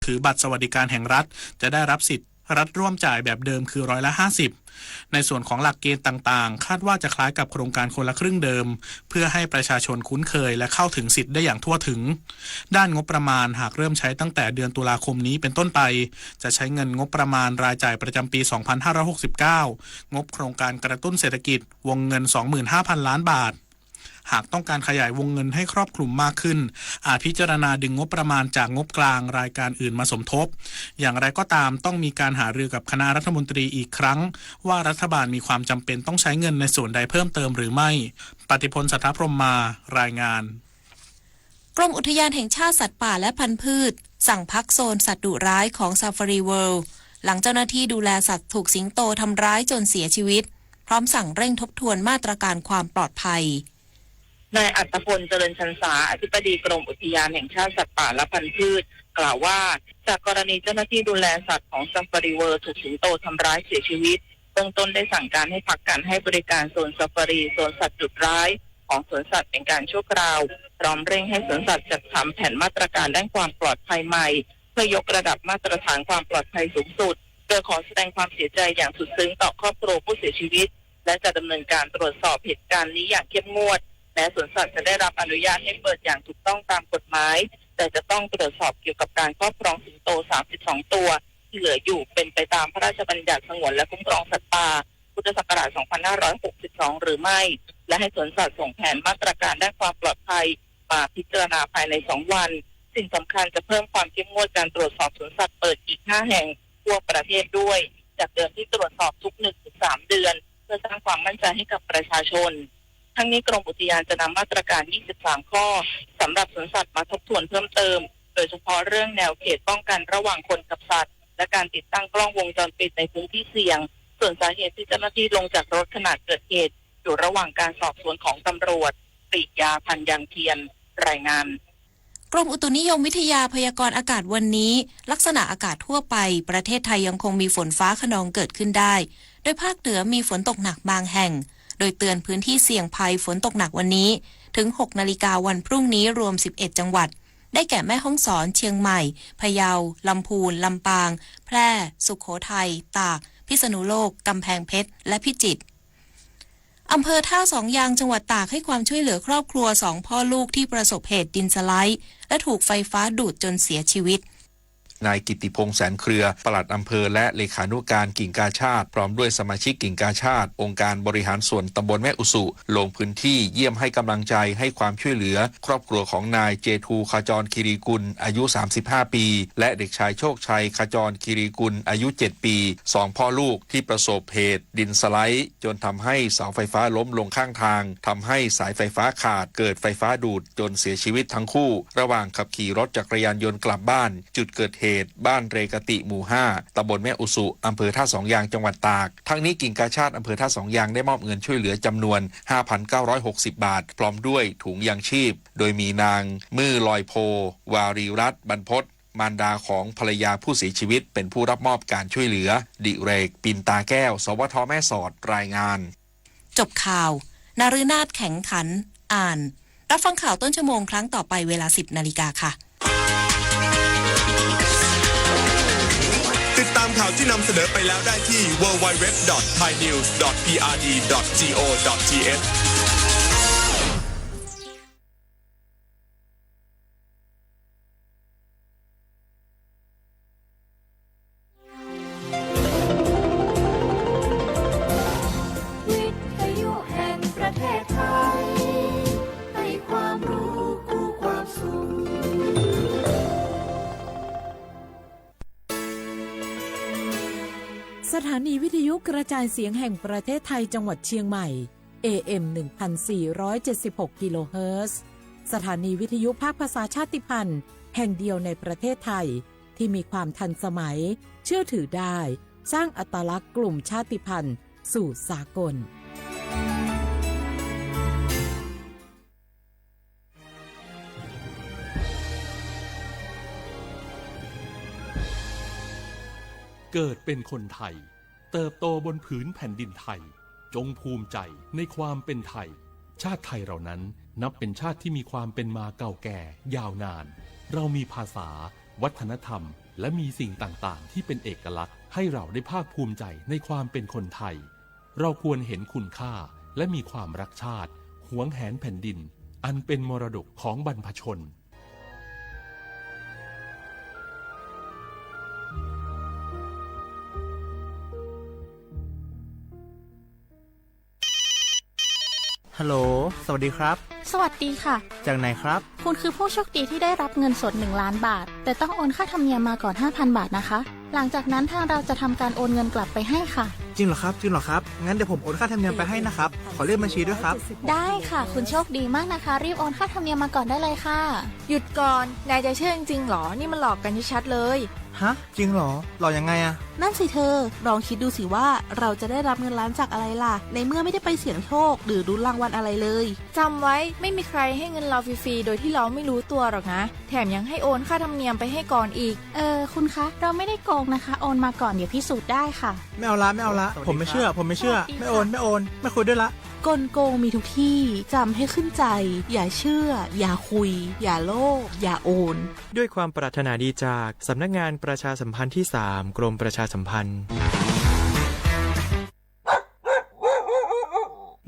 ถือบัตรสวัสดิการแห่งรัฐ จะได้รับสิทธิ์รัฐร่วมจ่ายแบบเดิมคือร้อยละห้าสิบ ในส่วนของหลักเกณฑ์ต่างๆ คาดว่าจะคล้ายกับโครงการคนละครึ่งเดิม เพื่อให้ประชาชนคุ้นเคยและเข้าถึงสิทธิ์ได้อย่างทั่วถึง ด้านงบประมาณ หากเริ่มใช้ตั้งแต่เดือนตุลาคมนี้เป็นต้นไป จะใช้เงินงบประมาณรายจ่ายประจำปี สองพันห้าร้อยหกสิบเก้า งบโครงการกระตุ้นเศรษฐกิจ วงเงิน สองหมื่นห้าพันล้านบาท หากต้องการขยายวงเงินให้ครอบคลุมมากขึ้น อาจพิจารณาดึงงบประมาณจากงบกลางรายการอื่นมาสมทบ อย่างไรก็ตามต้องมีการหารือกับคณะรัฐมนตรีอีกครั้ง ว่ารัฐบาลมีความจำเป็นต้องใช้เงินในส่วนใดเพิ่มเติมหรือไม่ ปฏิพล สัทธพรหมมา รายงาน กรมอุทยานแห่งชาติสัตว์ป่าและพันธุ์พืช สั่งพักโซนสัตว์ดุร้ายของ Safari World หลังเจ้าหน้าที่ดูแลสัตว์ถูกสิงโตทำร้ายจนเสียชีวิต พร้อมสั่งเร่งทบทวนมาตรการความปลอดภัย นายอัตภพล เจริญชันสา อธิบดีกรมอุทยานแห่งชาติสัตว์ป่าและพันธุ์พืช กล่าวว่า จากกรณีเจ้าหน้าที่ดูแลสัตว์ของ Safari World ถูกสิงโตทำร้ายเสียชีวิต เบื้องต้นได้สั่งการให้พักการให้บริการโซน Safari โซนสัตว์ดุร้ายของสวนสัตว์เป็นการชั่วคราว พร้อมเร่งให้สวนสัตว์จัดทำแผนมาตรการด้านความปลอดภัยใหม่ เพื่อยกระดับมาตรฐานความปลอดภัยสูงสุด โดยขอแสดงความเสียใจอย่างสุดซึ้งต่อครอบครัวผู้เสียชีวิต และจะดำเนินการตรวจสอบเหตุการณ์นี้อย่างเข้มงวด แม้สวนสัตว์จะได้รับอนุญาตให้เปิดอย่างถูกต้องตามกฎหมาย แต่จะต้องตรวจสอบเกี่ยวกับการครอบครองสิงโต สามสิบสอง ตัว ที่เหลืออยู่เป็นไปตามพระราชบัญญัติสงวนและคุ้มครองสัตว์ป่า พุทธศักราช สองพันห้าร้อยหกสิบสอง หรือไม่ และให้สวนสัตว์ส่งแผนมาตรการด้านความปลอดภัยมาพิจารณาภายใน สอง วัน สิ่งสำคัญจะเพิ่มความเข้มงวดการตรวจสอบสวนสัตว์เปิดอีก ห้า แห่งทั่วประเทศด้วย จากเดิมที่ตรวจสอบทุก หนึ่งถึงสาม เดือน เพื่อสร้างความมั่นใจให้กับประชาชน ทั้งนี้กรมอุทยานจะนำมาตรการ ยี่สิบสาม ข้อ สำหรับสวนสัตว์มาทบทวนเพิ่มเติม โดยเฉพาะเรื่องแนวเขตป้องกันระหว่างคนกับสัตว์ และการติดตั้งกล้องวงจรปิดในพื้นที่เสี่ยง ส่วนสาเหตุที่เจ้าหน้าที่ลงจากรถขณะเกิดเหตุ อยู่ระหว่างการสอบสวนของตำรวจ ปรียา ธัญญางเทียน รายงาน กรมอุตุนิยมวิทยาพยากรณ์อากาศวันนี้ ลักษณะอากาศทั่วไป ประเทศไทยยังคงมีฝนฟ้าคะนองเกิดขึ้นได้ โดยภาคเหนือมีฝนตกหนักบางแห่ง โดยเตือนพื้นที่เสี่ยงภัยฝนตกหนักวันนี้ ถึง หก นาฬิกาวันพรุ่งนี้รวม สิบเอ็ด จังหวัด ได้แก่แม่ฮ่องสอน เชียงใหม่ พะเยา ลำพูน ลำปาง แพร่ สุโขทัย ตาก พิษณุโลก กำแพงเพชร และพิจิตร อำเภอท่าสองยางจังหวัดตากให้ความช่วยเหลือครอบครัวสองพ่อลูกที่ประสบเหตุดินสไลด์และถูกไฟฟ้าดูดจนเสียชีวิต นายกิตติพงษ์ แสนเครือ ปลัดอำเภอและเลขานุการกิ่งกาชาด พร้อมด้วยสมาชิกกิ่งกาชาด องค์การบริหารส่วนตำบลแม่อุสุ ลงพื้นที่เยี่ยมให้กำลังใจให้ความช่วยเหลือครอบครัวของนายเจทู ขจรคีรีกุล อายุ สามสิบห้า ปี และเด็กชายโชคชัย ขจรคีรีกุล อายุ เจ็ด ปี สองพ่อลูกที่ประสบเหตุดินสไลด์ จนทำให้เสาไฟฟ้าล้มลงข้างทาง ทำให้สายไฟฟ้าขาด เกิดไฟฟ้าดูดจนเสียชีวิตทั้งคู่ ระหว่างขับขี่รถจักรยานยนต์กลับบ้าน จุดเกิดเหตุ บ้านเรกะติ หมู่ ห้า ตำบลแม่อุสุ อำเภอท่าสองยาง จังหวัดตาก ทั้งนี้กิ่งกาชาดอำเภอท่าสองยางได้มอบเงินช่วยเหลือจำนวน ห้าพันเก้าร้อยหกสิบ บาท พร้อมด้วยถุงยางชีพ โดยมีนาง มื่อลอยโพ วารีรัตน์ บรรพต มารดาของภรรยาผู้เสียชีวิต เป็นผู้รับมอบการช่วยเหลือ ดิเรก ปินตาแก้ว สวท แม่สอด รายงาน จบข่าว นฤนาถ แข็งขัน อ่าน รับฟังข่าวต้นชั่วโมงครั้งต่อไปเวลา สิบ นาฬิกาค่ะ ติดตามข่าวที่นำเสนอไปแล้วได้ที่ ดับเบิลยู ดับเบิลยู ดับเบิลยู ดอท ไทยนิวส์ ดอท พีอาร์ดี ดอท จี โอ ดอท ที เอช วิทยุแห่งประเทศไทย ให้ความรู้คู่ความสุข สถานีวิทยุกระจายเสียงแห่งประเทศไทยจังหวัดเชียงใหม่ เอ เอ็ม หนึ่งพันสี่ร้อยเจ็ดสิบหก กิโลเฮิรตซ์ สถานีวิทยุภาคภาษาชาติพันธุ์แห่งเดียวในประเทศไทย ที่มีความทันสมัย เชื่อถือได้ สร้างอัตลักษณ์กลุ่มชาติพันธุ์สู่สากล เกิดเป็นคนไทย เติบโตบนผืนแผ่นดินไทย จงภูมิใจในความเป็นไทย ชาติไทยเรานั้นนับเป็นชาติที่มีความเป็นมาเก่าแก่ยาวนาน เรามีภาษา วัฒนธรรม และมีสิ่งต่างๆที่เป็นเอกลักษณ์ให้เราได้ภาคภูมิใจในความเป็นคนไทย เราควรเห็นคุณค่าและมีความรักชาติ หวงแหนแผ่นดิน อันเป็นมรดกของบรรพชน ฮัลโหล สวัสดีครับ สวัสดีค่ะ จากไหนครับ คุณคือผู้โชคดีที่ได้รับเงินสดหนึ่งล้านบาท แต่ต้องโอนค่าธรรมเนียมมาก่อนห้าพันบาทนะคะ หลังจากนั้นทางเราจะทำการโอนเงินกลับไปให้ค่ะ จริงเหรอครับ จริงเหรอครับ งั้นเดี๋ยวผมโอนค่าธรรมเนียมไปให้นะครับ ขอเลขบัญชีด้วยครับ ได้ค่ะ คุณโชคดีมากนะคะ รีบโอนค่าธรรมเนียมมาก่อนได้เลยค่ะ หยุดก่อน นายจะเชื่อจริงๆหรอ นี่มันหลอกกันชัดๆเลย ฮะ จริงเหรอ หลอกยังไงอะ นั่นสิเธอ ลองคิดดูสิว่าเราจะได้รับเงินล้านจากอะไรล่ะ ในเมื่อไม่ได้ไปเสี่ยงโชค หรือลุ้นรางวัลอะไรเลย จำไว้ ไม่มีใครให้เงินเราฟรีๆโดยที่เราไม่รู้ตัวหรอกนะ แถมยังให้โอนค่าธรรมเนียมไปให้ก่อนอีก เออ คุณคะ เราไม่ได้โกงนะคะ โอนมาก่อน เดี๋ยวพิสูจน์ได้ค่ะ ไม่เอาละ ไม่เอาละ ผมไม่เชื่อ ผมไม่เชื่อ ไม่โอน ไม่โอน ไม่คุยด้วยละ กลโกงมีทุกที่ จำให้ขึ้นใจ อย่าเชื่อ อย่าคุย อย่าโลภ อย่าโอน ด้วยความปรารถนาดีจากสำนักงานประชาสัมพันธ์ที่สาม กรมประชาสัมพันธ์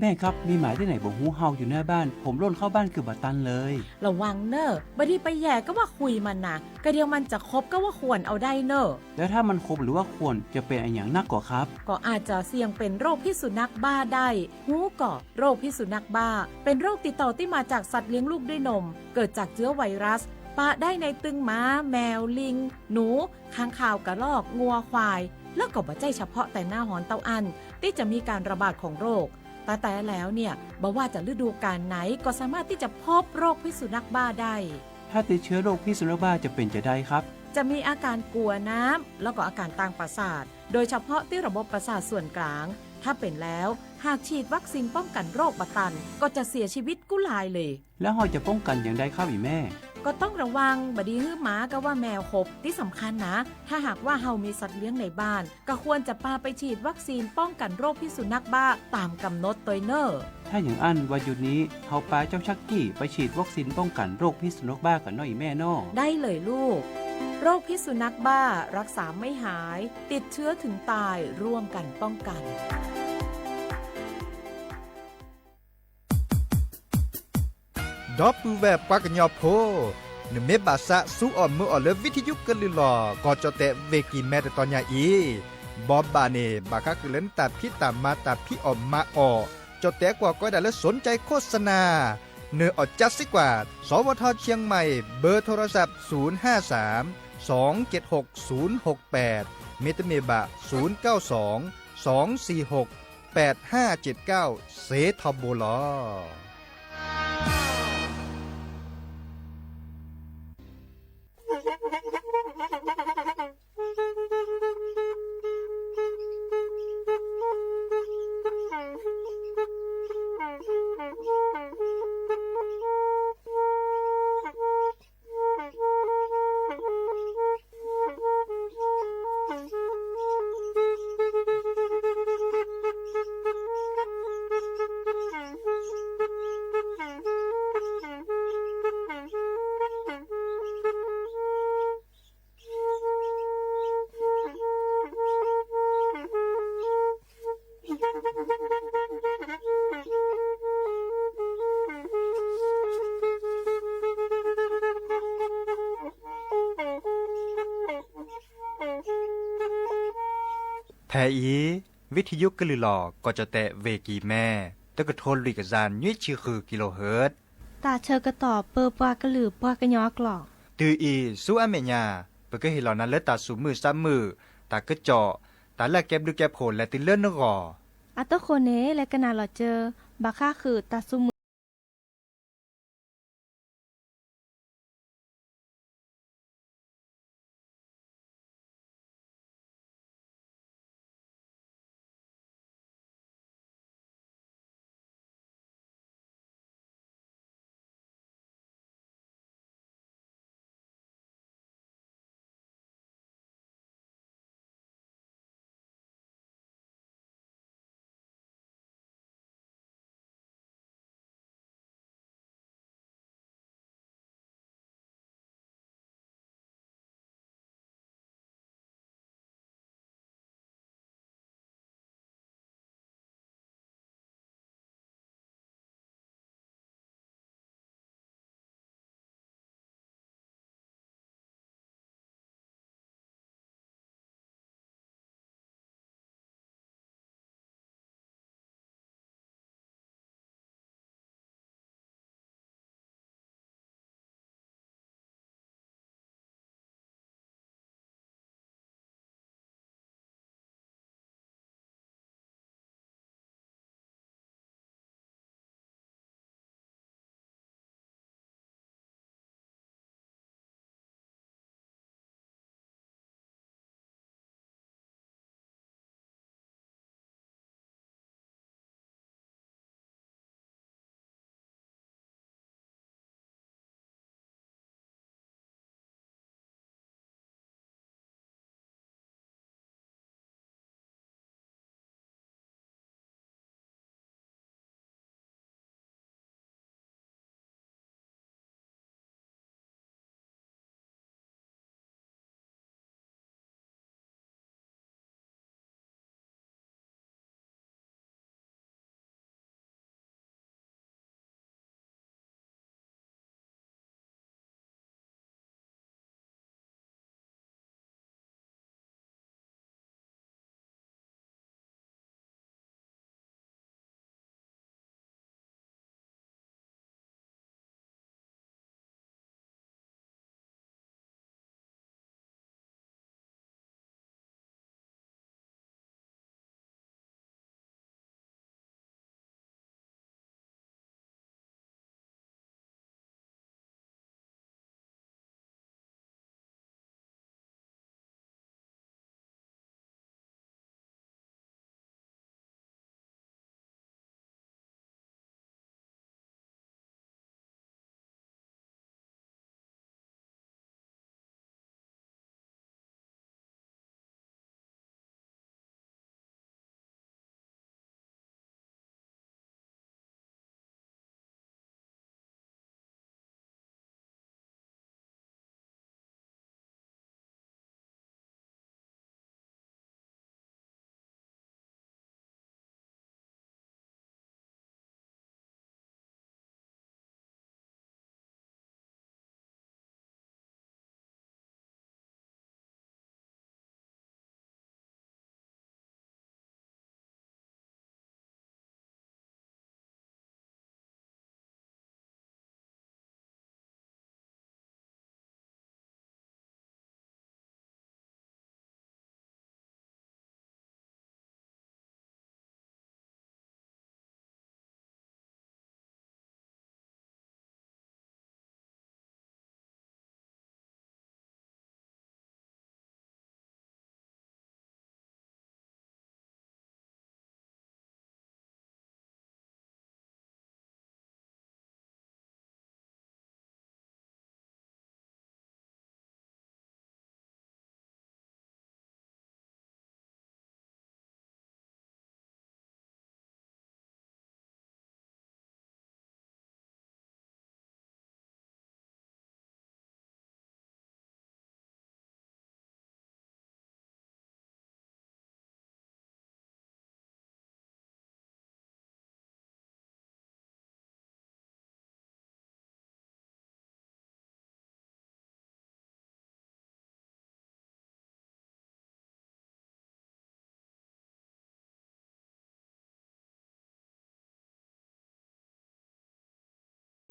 แม่ครับ มีหมาที่ไหนบ่ฮู้เห่าอยู่หน้าบ้าน ผมร่นเข้าบ้านเกือบบ่ตันเลย ระวังเนอะ บางทีไปแหย่ก็ว่าคุยมันนะ กะเดียวมันจะคบก็ว่าข่วนเอาได้เนอะ แล้วถ้ามันคบหรือว่าข่วนจะเป็นอะหยังนักก่อครับ ก็อาจจะเสี่ยงเป็นโรคพิษสุนัขบ้าได้ ฮู้ก่อ โรคพิษสุนัขบ้า เป็นโรคติดต่อที่มาจากสัตว์เลี้ยงลูกด้วยนม เกิดจากเชื้อไวรัส ปะได้ในตึงหมา แมว ลิง หนู ค้างคาว กระรอก งัว ควาย แล้วก็บ่ใจ้เฉพาะแต่หน้าฮ้อนเต้าอั้น ที่จะมีการระบาดของโรค แต่แต่แล้วเนี่ย บ่ว่าจะฤดูกาลไหน ก็สามารถที่จะพบโรคพิษสุนัขบ้าได้ ถ้าติดเชื้อโรคพิษสุนัขบ้าจะเป็นจะใดครับ จะมีอาการกลัวน้ำ แล้วก็อาการตางประสาท โดยเฉพาะที่ระบบประสาทส่วนกลาง ถ้าเป็นแล้ว หากฉีดวัคซีนป้องกันโรคบ่ตัน ก็จะเสียชีวิตกู้ลายเลย แล้วเฮาจะป้องกันอย่างใดครับอีแม่ ก็ต้องระวัง บ่ดีหื้อหมาก็ว่าแมวขบ ที่สำคัญนะ ถ้าหากว่าเฮามีสัตว์เลี้ยงในบ้าน ก็ควรจะปาไปฉีดวัคซีนป้องกันโรคพิษสุนัขบ้าตามกำหนดตวยเน่อ ถ้าอย่างอั้นวันหยุดนี้ เฮาปาเจ้าชักกี้ไปฉีดวัคซีนป้องกันโรคพิษสุนัขบ้ากันเนาะอีแม่เนาะ ได้เลยลูก โรคพิษสุนัขบ้ารักษาไม่หาย ติดเชื้อถึงตาย ร่วมกันป้องกัน ဒီပုၢ်ဝဲၢ်ပှၤကညီဖိ, နမ့ၢ်ဘၣ်သးစူအီၣ်မုာ်အီၣ်လၢ ဝံထယုကလုၢ်လီၢ် ကီၢ်ကၠီၣ်တဲၣ် ဝ့ၢ်ကံၢ်မဲ တတီၤညါအံၤ, ဘီဘၣ်န့ၣ် ဘၣ်ဃးကလုၢ်လၢနတၢ်ဖံးတၢ်မၤတၢ်ဖံးအီၣ်မၤအီၣ်, ကၠီၣ်တဲၣ်ကွၢ်ကီဒၣ်လၢ สนใจโฆษณา, နအီၣ်ကၠါစ့ၢ်ကီး, สวทเชียงใหม่ เบอร์โทรศัพท์ ศูนย์ห้าสาม สองเจ็ดหก ศูนย์หกแปด မ့တမ့ၢ်ဘၣ် ศูนย์เก้าสอง สองสี่หก แปดห้าเจ็ดเก้า စ့ထီဘိလီၤ. ဖဲအံၤ ဝံထယုကလုၢ်လီၢ် ကီၢ်ကၠီၣ်တဲၣ် ဝ့ၢ်ကံၢ်မဲ တကထိလွံၢ်ကယၤနွံဆံဃု kilohertz တၢ်ဆၢကတီၢ်ပၢပှၤကလုာ်ပှၤကညီအကျိာ်, တုၤအံၤဆူအမဲာ်ညါ ပကဟ့ၣ်လီၤနၤလၢတၢ်သူၣ်မုာ်သးမုာ်, တၢ်ကစီၣ်, တၢ်လၢအကဲဘျုးကဲဖှိၣ်လဲၤတုၤလၢနဂီၢ်, အတဃိန့ၣ် လဲၤကနၣ်လီၤစၢၤ ဘၣ်ဃးဃုာ်တၢ်သူၣ်မုာ်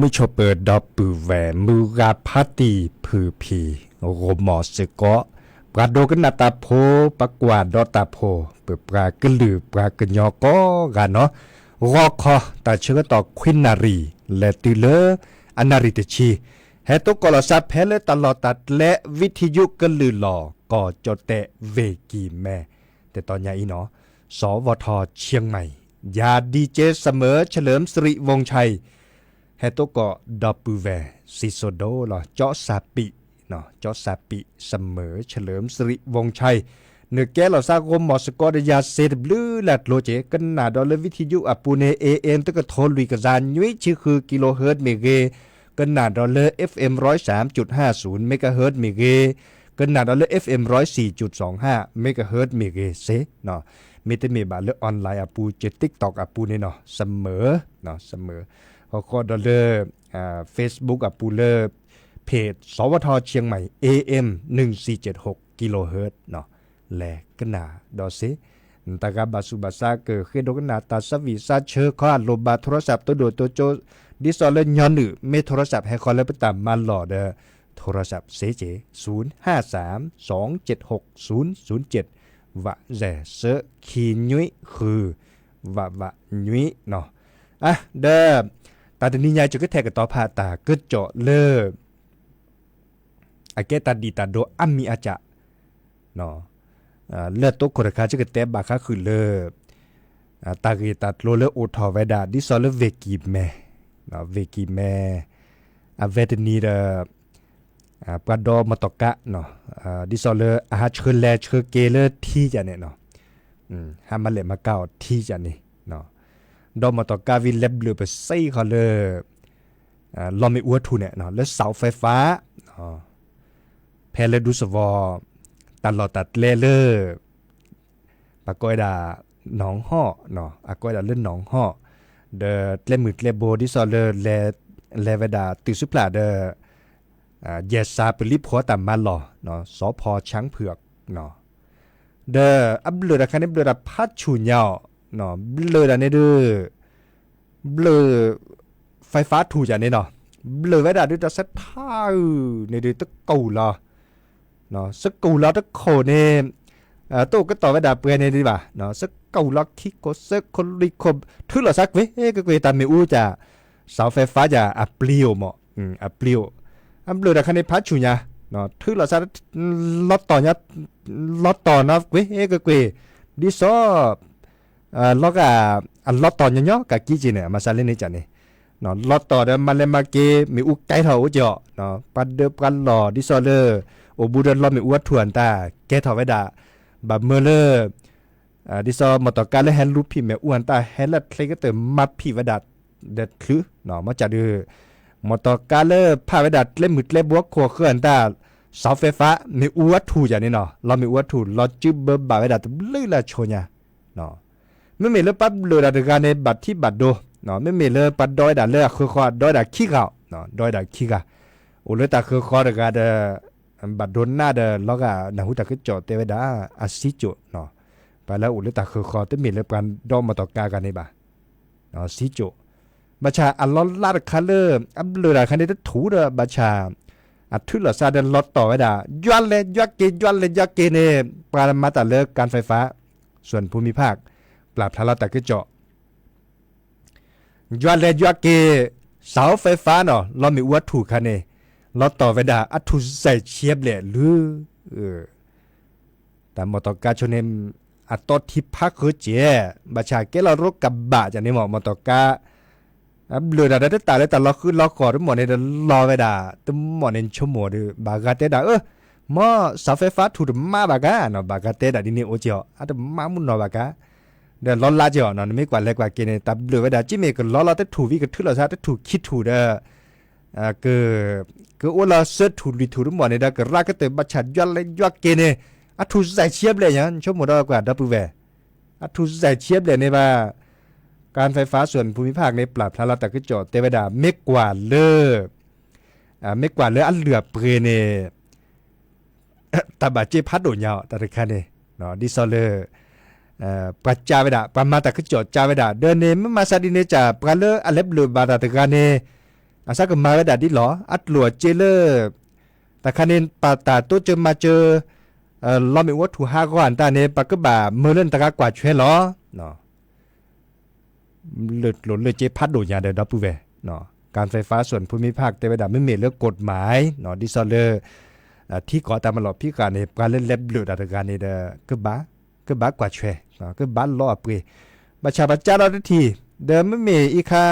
မုၢ်ဆိးပၢၤဒီပုၢ်ဝဲၢ် မုၢ်ဂၤဖါတံၢ်ဖုဖံ ဂီၤမီၤစ့ၢ်ကီး, ပှၤဒိကနၣ်တၢ်ဖိ, ပှၤကွၢ်ဒီးတၢ်ဖိ, ပပှၤကလုာ်ပှၤကညီကိးဂၤနီၤ, ဂီၤခီ တၢ်ဆၢကတီၢ်ခွံနၣ်ရံၣ် လဲၤတုၤလၢ အနၣ်ရံၣ်တဆံ, ဟဲသကိးလီၤစၢ်ဖဲလၢတၢ်လီၢ်တၢ်ကျဲ ဝံထံယုကလုၢ်လီၤ ကီၢ်ကၠီၣ်တဲၣ် ဝ့ၢ်ကံၢ်မဲ, တတီၤညါအံၤနီၤ, စီၤဝီၤထီၣ်ဆၢၣ်မဲၣ်, ယၤဒံကၠ့ စမၢၣ် ဆၢၣ်လၢၣ် စရံးဝိၣ်ဆၢၣ် ဟဲသကိးဒီပုၢ်ဝဲၢ် စံၣ်စိၤဒိၣ်လီၤ ကၠီစၢ်ပံး, ကၠီစၢ်ပံး စမၢၣ် ဆၢၣ်လၢၣ် စရံးဝိၣ်ဆၢၣ်, နကဲလီၤစၢ်ဂီၤမီၤစ့ၢ်ကီးဒီးယၤ စ့တဘျုးလၢ်ကျိၤက့ၤ, ကနၣ်ဒီးလၢ ဝံထံယုအပူၤန့ၣ် AM တကထိလွံၢ်ကယၤနွံဆံဃု kilohertz မ့ၢ်ဂ့ၤ, ကနၣ်ဒီးလၢ FM ร้อยสามจุดห้าศูนย์ megahertz မ့ၢ်ဂ့ၤ, ကနၣ်ဒီးလၢ FM ร้อยสี่จุดสองห้า megahertz မ့ၢ်ဂ့ၤစ့, မ့တမ့ၢ်ဘၣ်လၢ online အပူၤ က TikTok အပူၤန့ၣ်နီၤ, စမၢၣ်, စမၢၣ်, ဟီၣ်ခိၣ်ဒီးလၢ Facebook အပူၤလၢ page စီၤဝီၤထီၣ်ဆၢၣ်မဲၣ် AM หนึ่งสี่เจ็ดหก kilohertz လဲၤကနၣ်ဒီးစ့, တၢ်ဂၤဘၣ်ဆူးဘၣ်ဆါကဃ့ဒိကနၣ်တၢ်ဆၢဝံၣ်ဆၢဆၢခီအလိၣ်ဘၣ် ထိရစး တိဒိၣ်တိကၠိ, ဒ်သိးလၢညီနုၢ် မ့ၢ်ထိရစးဟဲဃီၤလၢပတၢ်မၤလီၢ်ဒီး ထိရစးစ့က့ၤ ศูนย์ห้าสามสองเจ็ดหกศูนย์ศูนย์เจ็ด ဝးစဲး ဆၢခံနွံဃု ဝးဝးနွံနီၤ, အါ ဒီး တၢ်တနံၤညါ ယကထဲးကတီၤဖးတၢ်ကစီၣ်လၢ အကဲတၢ်ဒံၣ်တၢ်ဒိအါမံၤအါကၢ်, လၢတိခိၣ်တခါ ယကတဲဘၣ်ဃးဃုာ်လၢ တၢ်ဂ့ၢ်တၢ်ကျိၤလၢအိၣ်ထီၣ်ဝဲဒၣ် ဒ်သိးလၢဝ့ၢ်ကံၢ်မဲ, ဝ့ၢ်ကံၢ်မဲ အဝဲတနံၤဒီး ပှၤဒီမီၢ်တီၢ်ကါ, ဒ်သိးလၢအဟးဆှၢလဲၤဆှၢက့ၤလၢထံယၤန့ၣ်နီၤ, ဟးမၤလဲၣ်မၤကါအီၤထံယၤန့ၣ်, ဒီမီၢ်တီၢ်ကါဝံၤလဲၤဘျုးပစံးဃီလၢ လီမ့ၣ်အူအထူၣ်န့ၣ် လၢ เสาไฟฟ้า ဖဲလၢဒူသဝီ တၢ်လီၢ်တၢ်ကျဲလၢ ပကိးဝဲဒၣ် နီၢ်ဟီၣ်, အကိးဝဲဒၣ်လၢနီၢ်ဟီၣ်, ဒီးကျဲမုၢ်ကျဲဘိ ဒ်သိးလၢ လဲၤဝဲဒၣ်တုၤဆူဖျးဒီး ယဲၢ်စးပလံၤဖီတၢ်မၤလီၢ်, စီၤဖီဆၣ်ဖုးအီၤ, ဒီးအဘျုးတၢ်ခါန့ၣ် ဘျုးတၢ်ဖးဆူၣ်ညါအီၤ, ဘျုးတၢ်န့ၣ်ဒုး ဘျုး ไฟฟ้าထူၣ်ယၤန့ၣ်နီၤ, ဘျုးဝဲဒၣ်ဒုးတၢ်ဆၢထါအုၣ်န့ၣ်ဒုး သကူၣ်လီၤ, သကူၣ်လီၤတခိၣ်န့ၣ် တအိၣ်ကတီၢ်ဝဲဒၣ်ပှဲၤန့ၣ်ဒံးဘၣ်, သကူၣ်လီၤခံခိၣ်သၢခိၣ်လွံၢ်ခိၣ် ထုးလီၤစၢ်ကွ့ၢ်ကွ့ၢ် တၢ်မ့ၣ်အူကၢ် เสาไฟฟ้า ယၤ အပျံၤအိၣ်မး, အပျံၤအိၣ်, အဘျုးတၢ်ခါန့ၣ် ဖးဆူၣ်ညါ, ထုးလီၤစၢ် လီၤတီၢ်ညါ, လီၤတီၢ်နီၤကွ့ၢ်ကွ့ၢ်ကွ့ၢ်, ဒ်သိး လီၤဂာ် အလီၤတီၢ်ညီညီကးကံက့ၤန့ၣ် အမၤစၢ်လၢန့ၣ်ကၢ်န့ၣ်, လီၤတီၢ်ဒီးမၤလဲၤမၤက့ၤ မ့ၣ်အူကဲထီၣ်အိၣ်ကၠီ, ပှၤဒၢပှၤလီၢ် ဒ်သိးလၢ အိၣ်ဘူးဒီးလီမ့ၣ်အူအထူၣ်အတၢ် ကဲထီၣ်ဝဲဒၣ်, ဘၣ်မၢလၢ ဒ်သိးမီၢ်တီၢ်ကါလၢဟဲလူၤဖံးမ့ၣ်အူအတၢ် ဟဲလၢချ့ကတၢၢ်မၤဖံးဝဲဒၣ် ဒီးချုး, မ့ၢ်ကၢ်ဒုး မီၢ်တီၢ်ကါလၢဖးဝဲဒၣ်ကျဲမုၢ်ကျဲဘိခိၣ်ဃၢၤအတၢ် เสาไฟฟ้า မ့ၣ်အူအထူၣ်ယၤန့ၣ်နီၤ, လီမ့ၣ်အူအထူၣ် လီၤစုဘၢဘၣ်ဝဲဒၣ်တဘျုးလၢအဆိညါ, မ့မ့ၢ်လၢပှၤဘျုးတၢ်တဂၤန့ၣ် ဘၣ်ထံဘၣ်ဒိ, မ့မ့ၢ်လၢပှၤဒီဝဲဒၣ်လၢအဃၢၤဃီ ဒီဝဲဒၣ်ခံဂၤ, ဒီဝဲဒၣ်ခံဂၤ, အိၣ်လၢတၢ်ဃၢၤဃီတဂၤဒီး ဘၣ်ဒိနးဒီးလီၤဂာ်နၢ်ဟူတၢ်ကစီၣ်တဲဝဲဒၣ် အစံကၠိၣ်, ပှၤလၢအအိၣ်လၢတၢ်ဃၢၤဃီ တမ့ၢ်လၢပှၤဒီမီၢ်တီၢ်ကါဂၤန့ၣ်ဘၣ်, စံကၠိၣ်, ဘၣ်ဆၣ်အလီၤလးတခါလၢ အဘျုးတၢ်ခါန့ၣ်တထူၣ်ဒီး ဘၣ်ဆၣ် အထုးလီၤစၢ်ဒီးလီၤတီၢ်ဝဲဒၣ် ယွၤလဲၤယွၤက့ၤ ယွၤလဲၤယွၤက့ၤန့ၣ် ပှၤမၤတၢ်လၢ การไฟฟ้า ส่วนภูมิภาค ပျၢ်ဖျါလီၤတၢ်ကစီၣ် ယွၤလဲၤယွၤက့ၤ เสาไฟฟ้า နီၤ လီမ့ၣ်အူအထူၣ်ခါန့ၣ် လီၤတီၢ်ဝဲဒၣ်အထူၣ်စဲးဆံဘျဲၣ်လၢ တၢ်မီၢ်တီၢ်ကါဆိန့ၣ် အတီထံဖးဃၢၤကဲ, ဘၣ်ဆၣ်ကဲလီၤရိကဘၣ်ကန့ၣ်မ့ၢ် မီၢ်တီၢ်ကါ အဘျုးတၢ်ဒီးတတၢ်လၢတၢ်လီၤဃုလီၤဃီၤတမီၢ်န့ၣ်ဒီးလီၤဝဲဒၣ် တမီၢ်န့ၣ်ဆိကမိၣ်ဒီး ဘၣ်ဂၤတဲဒၣ် အၢ မ့ၢ် เสาไฟฟ้า ထူၣ်တမါဘၣ်ကါနီၤ ဘၣ်ဂၤတဲဒၣ်ဒ်န့ၣ်အိၣ်က့ၤအီၤ အတမါမုၢ်နီၢ်ဘၣ်ကါ ဒီးလီၤလးက့ၤအီၤနီၤ နမ့ၢ်ကွၢ်လဲၤကွၢ်က့ၤန့ၣ် တၢ်ဘျုးဝဲဒၣ် ကမ့ၢ်ကလီၤလီၤတထူၣ်ဝံၤ ကထုးလီၤစၢ်တထူၣ်ခံထူၣ်ဒီး က ကအိၣ်လီၤသၢထူၣ်လွံၢ်ထူၣ်တမီၢ်န့ၣ်ဒီး ကရၢကတၢၢ်ဘၣ်ဆၣ်ယွၤလဲၤယွၤက့ၤန့ၣ် အထူၣ်စဲးဆံဘျဲၣ်ညါ ဆိကမိၣ်ဒီးကွၢ်ဒီပုၢ်ဝဲၢ် အထူၣ်စဲးဆံဘျဲၣ်န့ၣ်ဘၣ် การไฟฟ้า ส่วนภูมิภาค န့ၣ် ပျၢ်ဖျါလီၤတၢ်ကစီၣ်တဲဝဲဒၣ် မ့ၢ်ကွၢ်လၢ မ့ၢ်ကွၢ်လၢအလုၢ်အပှ့ၤန့ၣ် တၢ်ဘၣ်စ့ဖးဒိၣ်ညါအီၤ တၢ်တခါန့ၣ် ဒ်သိးလၢ ပှၤကၢ်ဝဲဒၣ် ပှၤမၤတၢ်ကစီၣ်ကၢ်ဝဲဒၣ် ဒီးန့ၣ် မ့ၢ်မၤစၢ်ဒ်န့ၣ်ကၢ် ပှၤလၢအလဲၤဘျုးဘၣ်တၢ်တဂၤန့ၣ် အစကမၤဝဲဒၣ်ဒ်လီၤ အကျိၣ်အစ့လၢ တၢ်ခါန့ၣ် ပတၢ်တိစၢၤမၤစၢၤ လီမ့ၣ်အူထူၣ်ဟးဂီၤအတၢ်န့ၣ် ပကဘၣ်မၢလၢနတဂၤကွၢ်ဆွဲလီၤ. လၢကျိၣ်လၢစ့ဖးဒိၣ်ညါဒီး ဒီပုၢ်ဝဲၢ် การไฟฟ้าส่วนภูมิภาค တဲဝဲဒၣ် မ့မ့ၢ်လၢ กฎหมาย ဒ်သိးလၢ ထံကီၢ်တၢ်မၤလီၢ်ဖံးဃာ်န့ၣ် ပှၤလၢလဲၤဘျၢၣ်တၢ်တဂၤန့ၣ်ဒီး ကဘၣ်ကွၢ်ဆွဲ ကဘၣ်လီအပှ့ၤ, ဘၣ်ဆၣ်ပှၤကးဒီးတထံၣ် ဒီးမ့မ့ၢ်အံၤခါ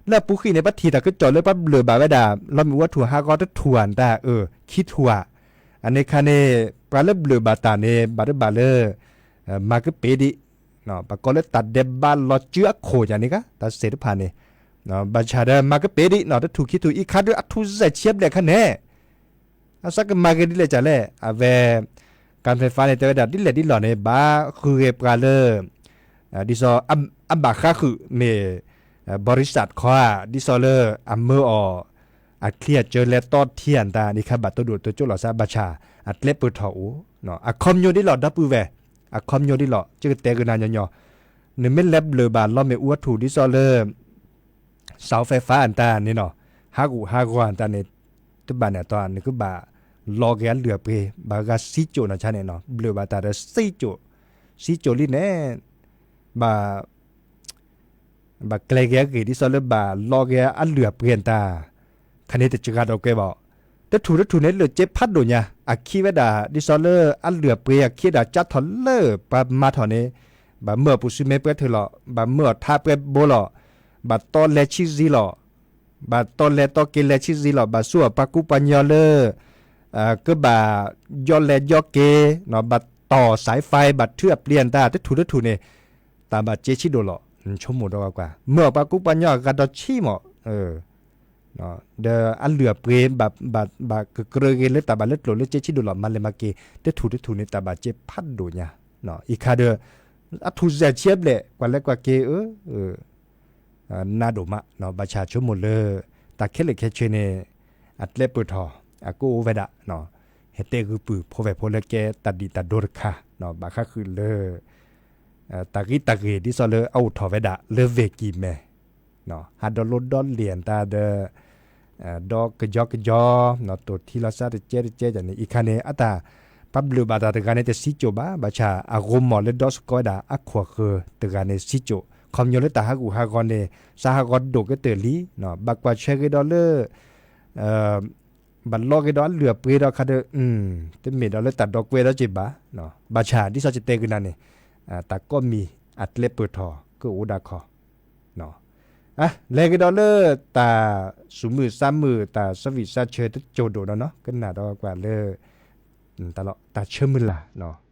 လၢအပူၤဃံန့ၣ် ပှၤထံၣ်တၢ်ကစီၣ်လၢပှၤဘျၢၣ်ဘၣ်ဝဲဒၣ် လီမ့ၣ်အူထူၣ်ဟးဂီၤတထူၣ်ဧါ တၢ်အၢ ခံထူၣ်ဧါ, အန့ၣ်ခါန့ၣ် ပှၤလၢဘျၢၣ်ဘၣ်တၢ်န့ၣ် ဘၣ်တဘၣ်လၢ မၤကပ့ၤဒံး ပှၤကိးလၢတၢ်ဒဲးဘးလီၤစုအခီၣ်ယၤန့ၣ်ဂ့ၤ တၢ်စဲးတဖၣ်န့ၣ်, ဘၣ်ဆၣ်ဒီးမၤကပ့ၤဒံး တထူၣ်ခံထူၣ်အံၤခါဒီးအထူၣ်စဲးဆံးဘျဲၣ်ခါန့ၣ် အစကမၤဂ့ၤဒ်လဲၣ်ကလဲၣ် အဝဲ การไฟฟ้า န့ၣ် တဲဝဲဒၣ်ဒ်လဲၣ်ဒ်လဲၣ်န့ၣ် ဘၣ်ဃုဂ့ၤပှၤလၢ ဒ်သိး အဘၣ်ဃါဃုာ်မ့ၢ် บริษัท ခီဧါ ဒ်သိးလၢအမၢအီၤ အချံအစၢလဲၤတီထံအတၢ်န့ၣ်ခါ ဘၣ်တဒိၣ်တကၠိၣ်လီၤစၢ် ဘၣ်ဆၣ် အကျဲပၢၢ်ထီၣ်အိၣ် အခီပညီဒ်လီၤ ဒီပုၢ်ဝဲၢ် အခီပညီဒ်လီၤ ကတဲဂ့ၤနၤညီညီ နမ့ၢ်လဲၤဘျၢၣ်ဘၣ်လီမ့ၣ်အူအထူၣ်ဒ်သိးလၢ เสาไฟฟ้า အတၢ်န့ၣ်နီၤ ဟးဂူာ်ဟးဂီၤအတၢ်န့ၣ် တဘၣ်န့ၣ်အတီ နကဘၣ်လီက့ၤအလုၢ်အပှ့ၤ ဘၣ်ဂၤစံကၠိၣ်နီၤဆါန့ၣ်နီၤ ဘျၢၣ်ဘၣ်တၢ်ဒီးစံကၠိၣ် စံကၠိၣ်လံန့ၣ် ဘၣ် ဘၣ်ကျဲၤက့ၤအဂ့ၢ် ဒ်သိးလၢဘၣ်လီက့ၤအလုၢ်အပှ့ၤအတၢ် ခါန့ၣ်တစှၤဒီးကွဲဘၣ် တထူၣ်တထူၣ်န့ၣ် လၢၢ်စ့ဖးဒိၣ်ညါ အခံဝဲဒၣ် ဒ်သိးလၢအလုၢ်အပှ့ၤအခံဒၣ် ကၠါထီၣ်လၢပှၤမၤထီၣ်န့ၣ် ဘၣ်မၢအီၤပူၤစုမဲပှဲၤထၢၣ်လီၤ ဘၣ်မၢအီၤထါပှဲၤဘိလီၤ ဘၣ်တီလဲၤဆံးဆံးလီၤ ဘၣ်တီလဲၤတီက့ၤလဲၤဆံးဆံးလီၤ ဘၣ်ဆူအပှၤကူပှၤညီလၢ ကဘၣ်ယီလဲၤယီက့ၤ ဘၣ်တီၢ်စဲးဖဲ ဘၣ်ထုးအပျံၤအတၢ် တထူၣ်တထူၣ်န့ၣ် တၢ်ဘၣ်စ့ဆံးဒိၣ်လီၤ ဆိကမိၣ်ဒီးကွၢ် မၢအီၤပှၤကူပှၤညီအဂၤဒီးဆံးမး ဒီးအလုၢ်အပှ့ၤ ဘၣ်ကကြၢးဂ့ၤလၢတၢ်ဘၣ်လၢကျိၣ်လၢစ့ဆံးဒိၣ်လီၤ မၤလဲၤမၤက့ၤ တထူၣ်တထူၣ်န့ၣ် တၢ်ဘၣ်စ့ဖးဒိၣ်ညါ အံၤခါဒီး အထူၣ်စဲးဆံးဘျဲၣ် ကွၢ်လဲၤကွၢ်က့ၤ အၢ နးဒိၣ်မး ဘၣ်ဆၣ်ဆိကမိၣ်လၢ တၢ်ခဲလၢာ်ခဲဆ့န့ၣ် အကျဲပၢၢ်ထီၣ် အကအိၣ်ဝဲဒၣ် ဟဲတဲဂုာ်ပုၢ်ဖိဝဲၢ်ဖိလၢကဲတၢ်ဒံၣ်တၢ်ဒိတခါ ဘၣ်ဃးဃုာ်လၢ တၢ်ဂံၢ်တၢ်ဂ့ၢ်ဒ်သိးလၢအအိၣ်ထီၣ်ဝဲဒၣ်လၢ ဝ့ၢ်ကံၢ်မဲ ဟးဒီးလိဒီးလ့ၣ်အတၢ်ဒီး ဒီးကယီကယီ တိၢ်ထံလီၤစၢ်တကဲတကဲန့ၣ် အံၤခါန့ၣ် အတၢ် ပှၤဘျၢၣ်ဘၣ်တၢ်တဂၤန့ၣ် တစံကၠိၣ်ဘၣ် ဘၣ်ဆၣ်အဂီၢ်မီၢ်လၢဒီသကိးဝဲဒၣ် အခိၣ်အဃၢၤတဂၤန့ၣ် စံကၠိၣ် ခီပညီလၢတၢ်ဟးဂူာ်ဟးဂီၤန့ၣ် စးဟးဂီၤဒိၣ်ကတၢၢ်လံ ဘၣ်ကွၢ်ဆွဲဂ့ၤဒီးလၢ ဘၣ်လီက့ၤဒီးအလုၢ်အပှ့ၤဒီးခါဒီး တမ့ၢ်ဒီးလၢတၢ်ဒီးကွဲဒီးက့ၤဘၣ် ဘၣ်ဆၣ်ဒ်သိးယတဲကနၤန့ၣ် တၢ်ကိးမံၤအကျဲပၢၢ်ထီၣ်ကအိၣ်ဒၣ်ခီ လဲၤကဒီးလၢတၢ်စူၤမုၢ်စါမုၢ် တၢ်ဆၢဝံၣ်စါဆၢတစိၢ်ဒိၣ်နီၤနီၤ ကနၣ်ဒီးကွၢ်လၢ တၢ်လီၤ တၢ်ဆၢမုၢ်လၢ်နီၤ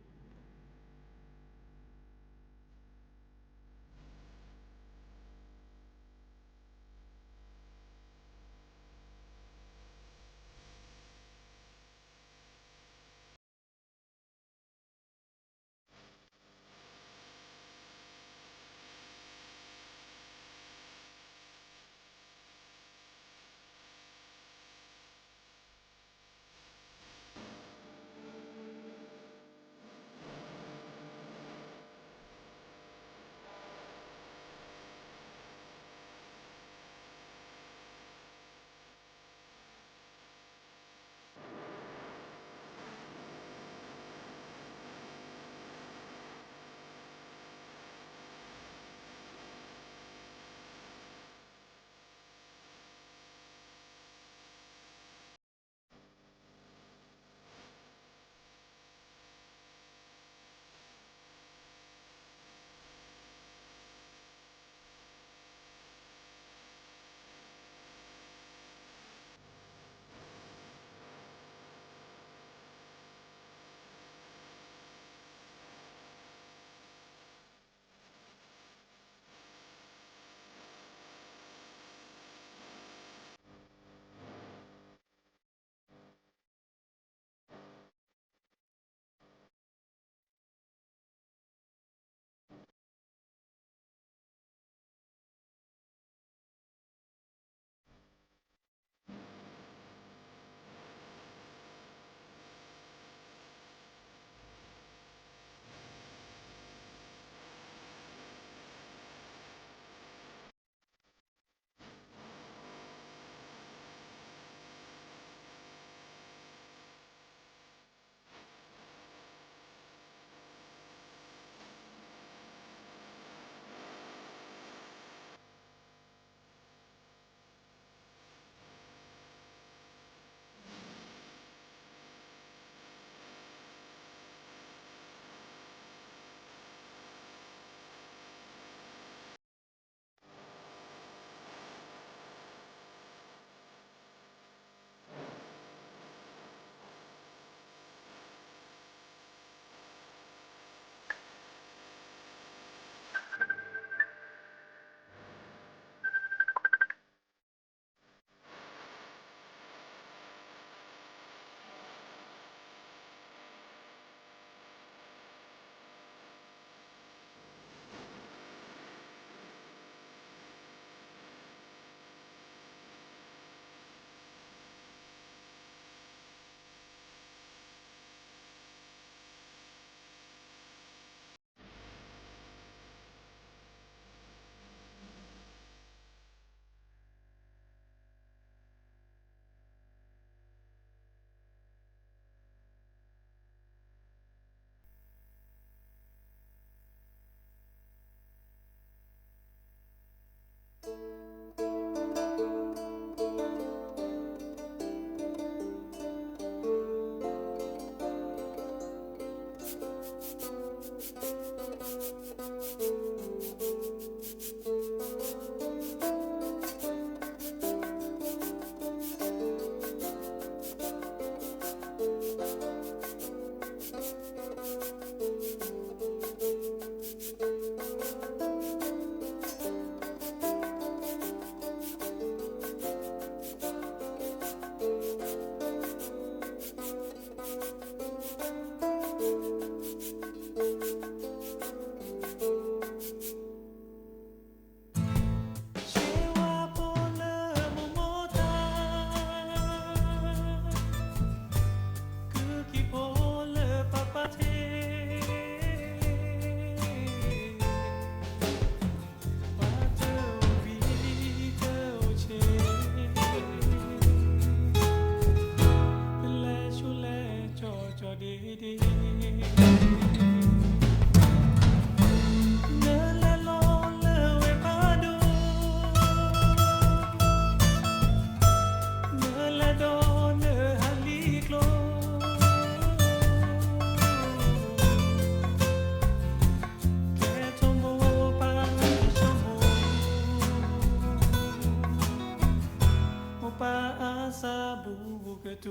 န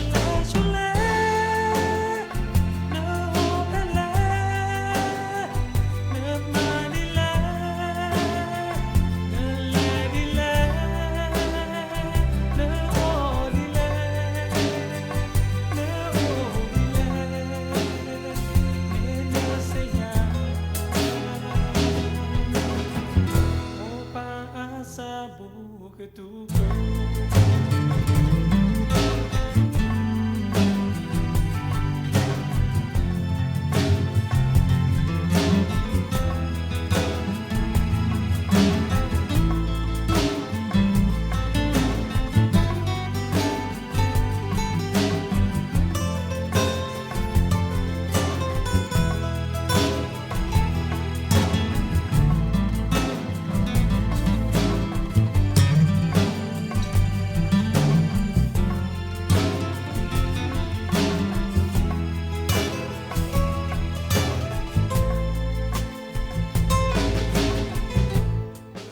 လဲၤဆူလဲၣ်, နအိၣ်ဖဲလဲၣ်, နမၤဒ်လဲၣ်, နလဲၤဒ်လဲၣ်, နအိၣ်ဒ်လဲၣ်, နအိၣ်ဒ်လဲၣ်, မ့ၢ်နစ့ၢ်ညါ အိၣ်ပၢ်အါစၢ်ဘူးကတူၢ်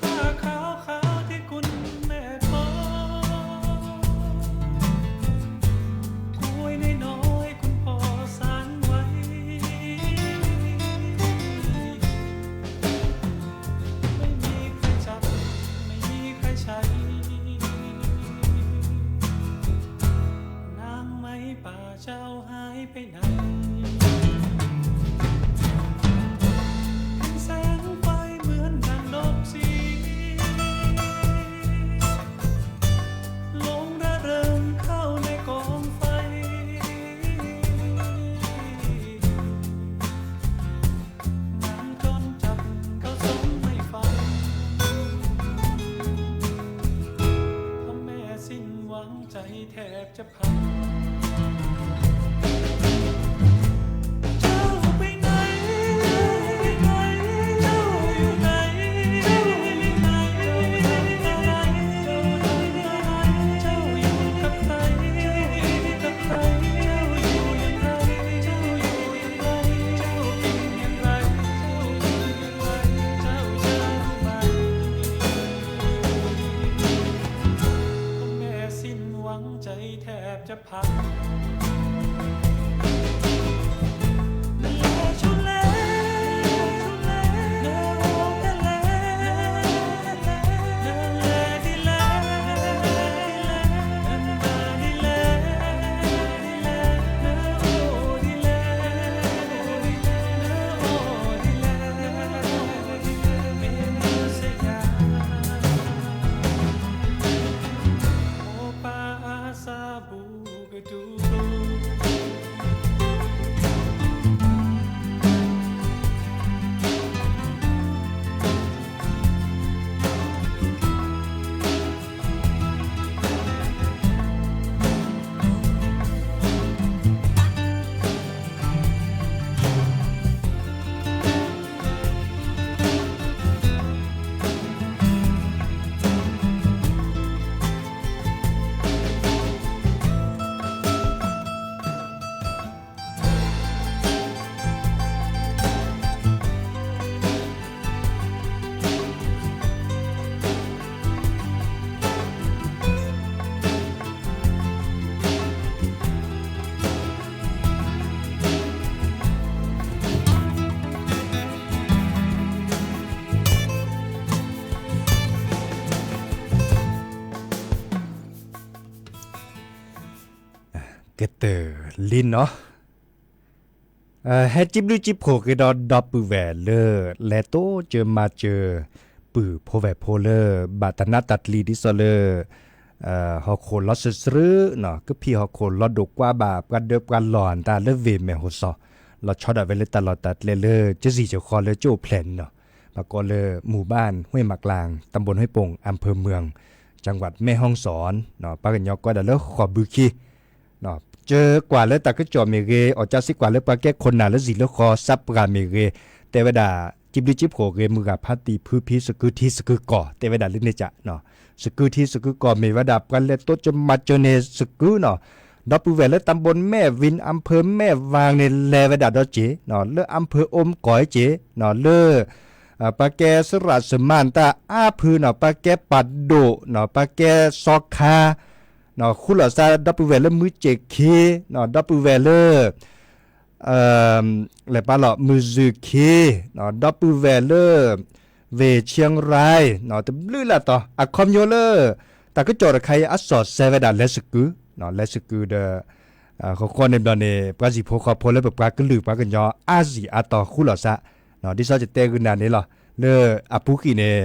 ผ้าขาวๆที่คุณแม่ทอ ถ้วยน้อยๆคุณพ่อสานไว้ ไม่มีใครจับ ไม่มีใครใช้ นางไม้ป่าเจ้าหายไปไหน แสงไฟเหมือนดังนกสี หลงระเริงเข้าในกองไฟ นางจรจัดเข้าสมไม่ฟัง เพราะแม่สิ้นหวังใจแทบจะพัง เจ้าไปไหน เจ้าอยู่ไหน เจ้าอยู่ไหน เจ้าอยู่กับใคร เจ้าอยู่กับใคร เจ้าอยู่อย่างไร เจ้าอยู่อย่างไร เจ้าเป็นอย่างไร เจ้าอยู่อย่างไร เจ้าจะรู้ไหม แม่สิ้นหวังใจแทบจะพัง အိၣ်ပၢ်အါစၢ်ဘူးကတူၢ်ကတၢၢ်လံနီၤ, ဟဲစံးဘျုးစံးဖှိၣ်က့ၤဒီး ဒီပုၢ်ဝဲၢ်လၢ လဲၤတိစၢၤမၤစၢၤ ပုၢ်ဖိဝဲၢ်ဖိလၢ ဘၣ်တၢ်နးတၢ်တလံၤဒ်သိးလၢ ဟီၣ်ခိၣ်လီၤစၢၤစရၢနီၤ, ကဖံးဟီၣ်ခိၣ်လီၤဒိၣ်ကွၢ်ဘၣ် ပှၤဒၢပှၤလီၢ်အတၢ်လၢ ဝ့ၢ်မဲၢ်ဟိၣ်စီၤ, လီၤဆီဒၣ်ဝဲလၢတၢ်လီၢ်တၢ်ကျဲလၢ ကစံၣ်ကဃီလၢကအိၣ်ဖျဲၣ်န့ၣ်နီၤ, ဘၣ်ကိးလၢ မူၢ်ဘၣ် ဟွ့ၣ်မးကျၣ် တၢ်ဘိၣ်ဟွ့ၣ်ပိၣ် အၣ်ဖၢၣ်မၢၣ် ကၠၣ်ဝးမဲၢ်ဟီၣ်စီၣ်, ပှၤကညီကွဲးဒၣ်လၢဃိးဘုခံ ကၢၤကွၢ်လၢတၢ်ကစီၣ်မ့ၢ်ဂ့ၤ, အီၣ်ကၠၢစ့ၢ်ကွၢ်လၢပှၤကဲခိၣ်နၢ်လၢစံၣ်လၢဃီ စးပှၢ်မ့ၢ်ဂ့ၤ, တဲဝဲဒၣ် စံးဘျုးစံးဖှိၣ်ဂ့ၤ မုၢ်ဂၤဖါတံၢ်ဖုဖံ စကုထံစကုကီၢ် တဲဝဲဒၣ်လၢန့ၣ်ကၢ်, စကုထံစကုကီၢ်မ့ၢ်ဝဲဒၣ် ပှၤလဲၤတိစၢၤမၤစၢၤန့ၣ်စကုနီၤ, ဒီပုၢ်ဝဲၢ်လၢတၢ်ဘိၣ်မဲၢ်ဝံၤ အၣ်ဖၢၣ်မဲၢ်ဝၤန့ၣ် လဲၤဝဲဒၣ်ဒီးက့ၤ, လၢအၣ်ဖၢၣ်အိၣ်ကီၢ်က့ၤ, လၢ ပှၤကဲစရးစမါတၢ်အါဖုနီၤ, ပှၤကဲပာ်ဒိၣ်နီၤ, ပှၤကဲစီခါ, ဃူလိာ်စါဒီပုၢ်ဝဲၢ်လၢမုၢ်စ့ၣ်ခံ, ဒီပုၢ်ဝဲၢ်လၢ လဲၤပာ်လီၤမုၢ်စူၢ်ခံ, ဒီပုၢ်ဝဲၢ်လၢ ဝ့ၢ်ဆံရၢၢ်, တဘျုးလၢ်တီၤ အခီပညီလၢ တၢ်ကစီၣ်တခါအံၤ အစီၣ်စဲဝဲဒၣ်လဲၤစကု, လဲၤစကုဒီး ဃီဃီန့ၣ်ဘျီန့ၣ် ပှၤစံၣ်ဖိဃီဖိလၢပပှၤကလုာ်ပှၤကညီအါစံၣ်အါတီၤဃူလိာ်စါ, ဒ်သိးယတဲဂုာ်နၤန့ၣ်လီၤ, လၢအပူၤကွံာ်န့ၣ်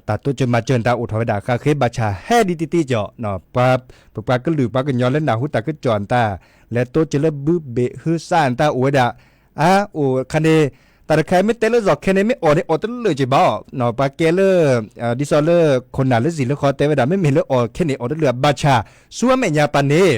တၢ်တိစၢၤမၤစၢၤနတၢ်အိၣ်ထီၣ်ဝဲဒၣ် ဃၣ်ဃ့ဘၣ်ဆၣ်ဟဲဒ်တံၢ်တံၢ်ကီး, ပပှၤကလုာ်ပှၤကညီလၢနၢ်ဟူတၢ်ကစီၣ်နတၢ် လဲၤတိစၢၤလၢဘုဘ့ၣ်ဟုစါနတၢ်အိၣ်ဝဲဒၣ်, အအိၣ်ခါန့ၣ် တၢ်တခါမ့ၢ်တဲလၢစီၤခဲန့ၣ် မ့ၢ်အီၣ်န့ၣ်အီၣ်တလၢာ်က့ၤဘၣ်, ပှၤကဲလၢ ဒ်သိးလၢခိၣ်နၢ်လၢစံၣ်လၢဃီတဲဝဲဒၣ် မ့မ့ၢ်လၢအီၣ်ခဲန့ၣ်အီၣ်တလၢာ် ဘၣ်ဆၣ် ဆူအမဲာ်ညါပၢ်န့ၣ်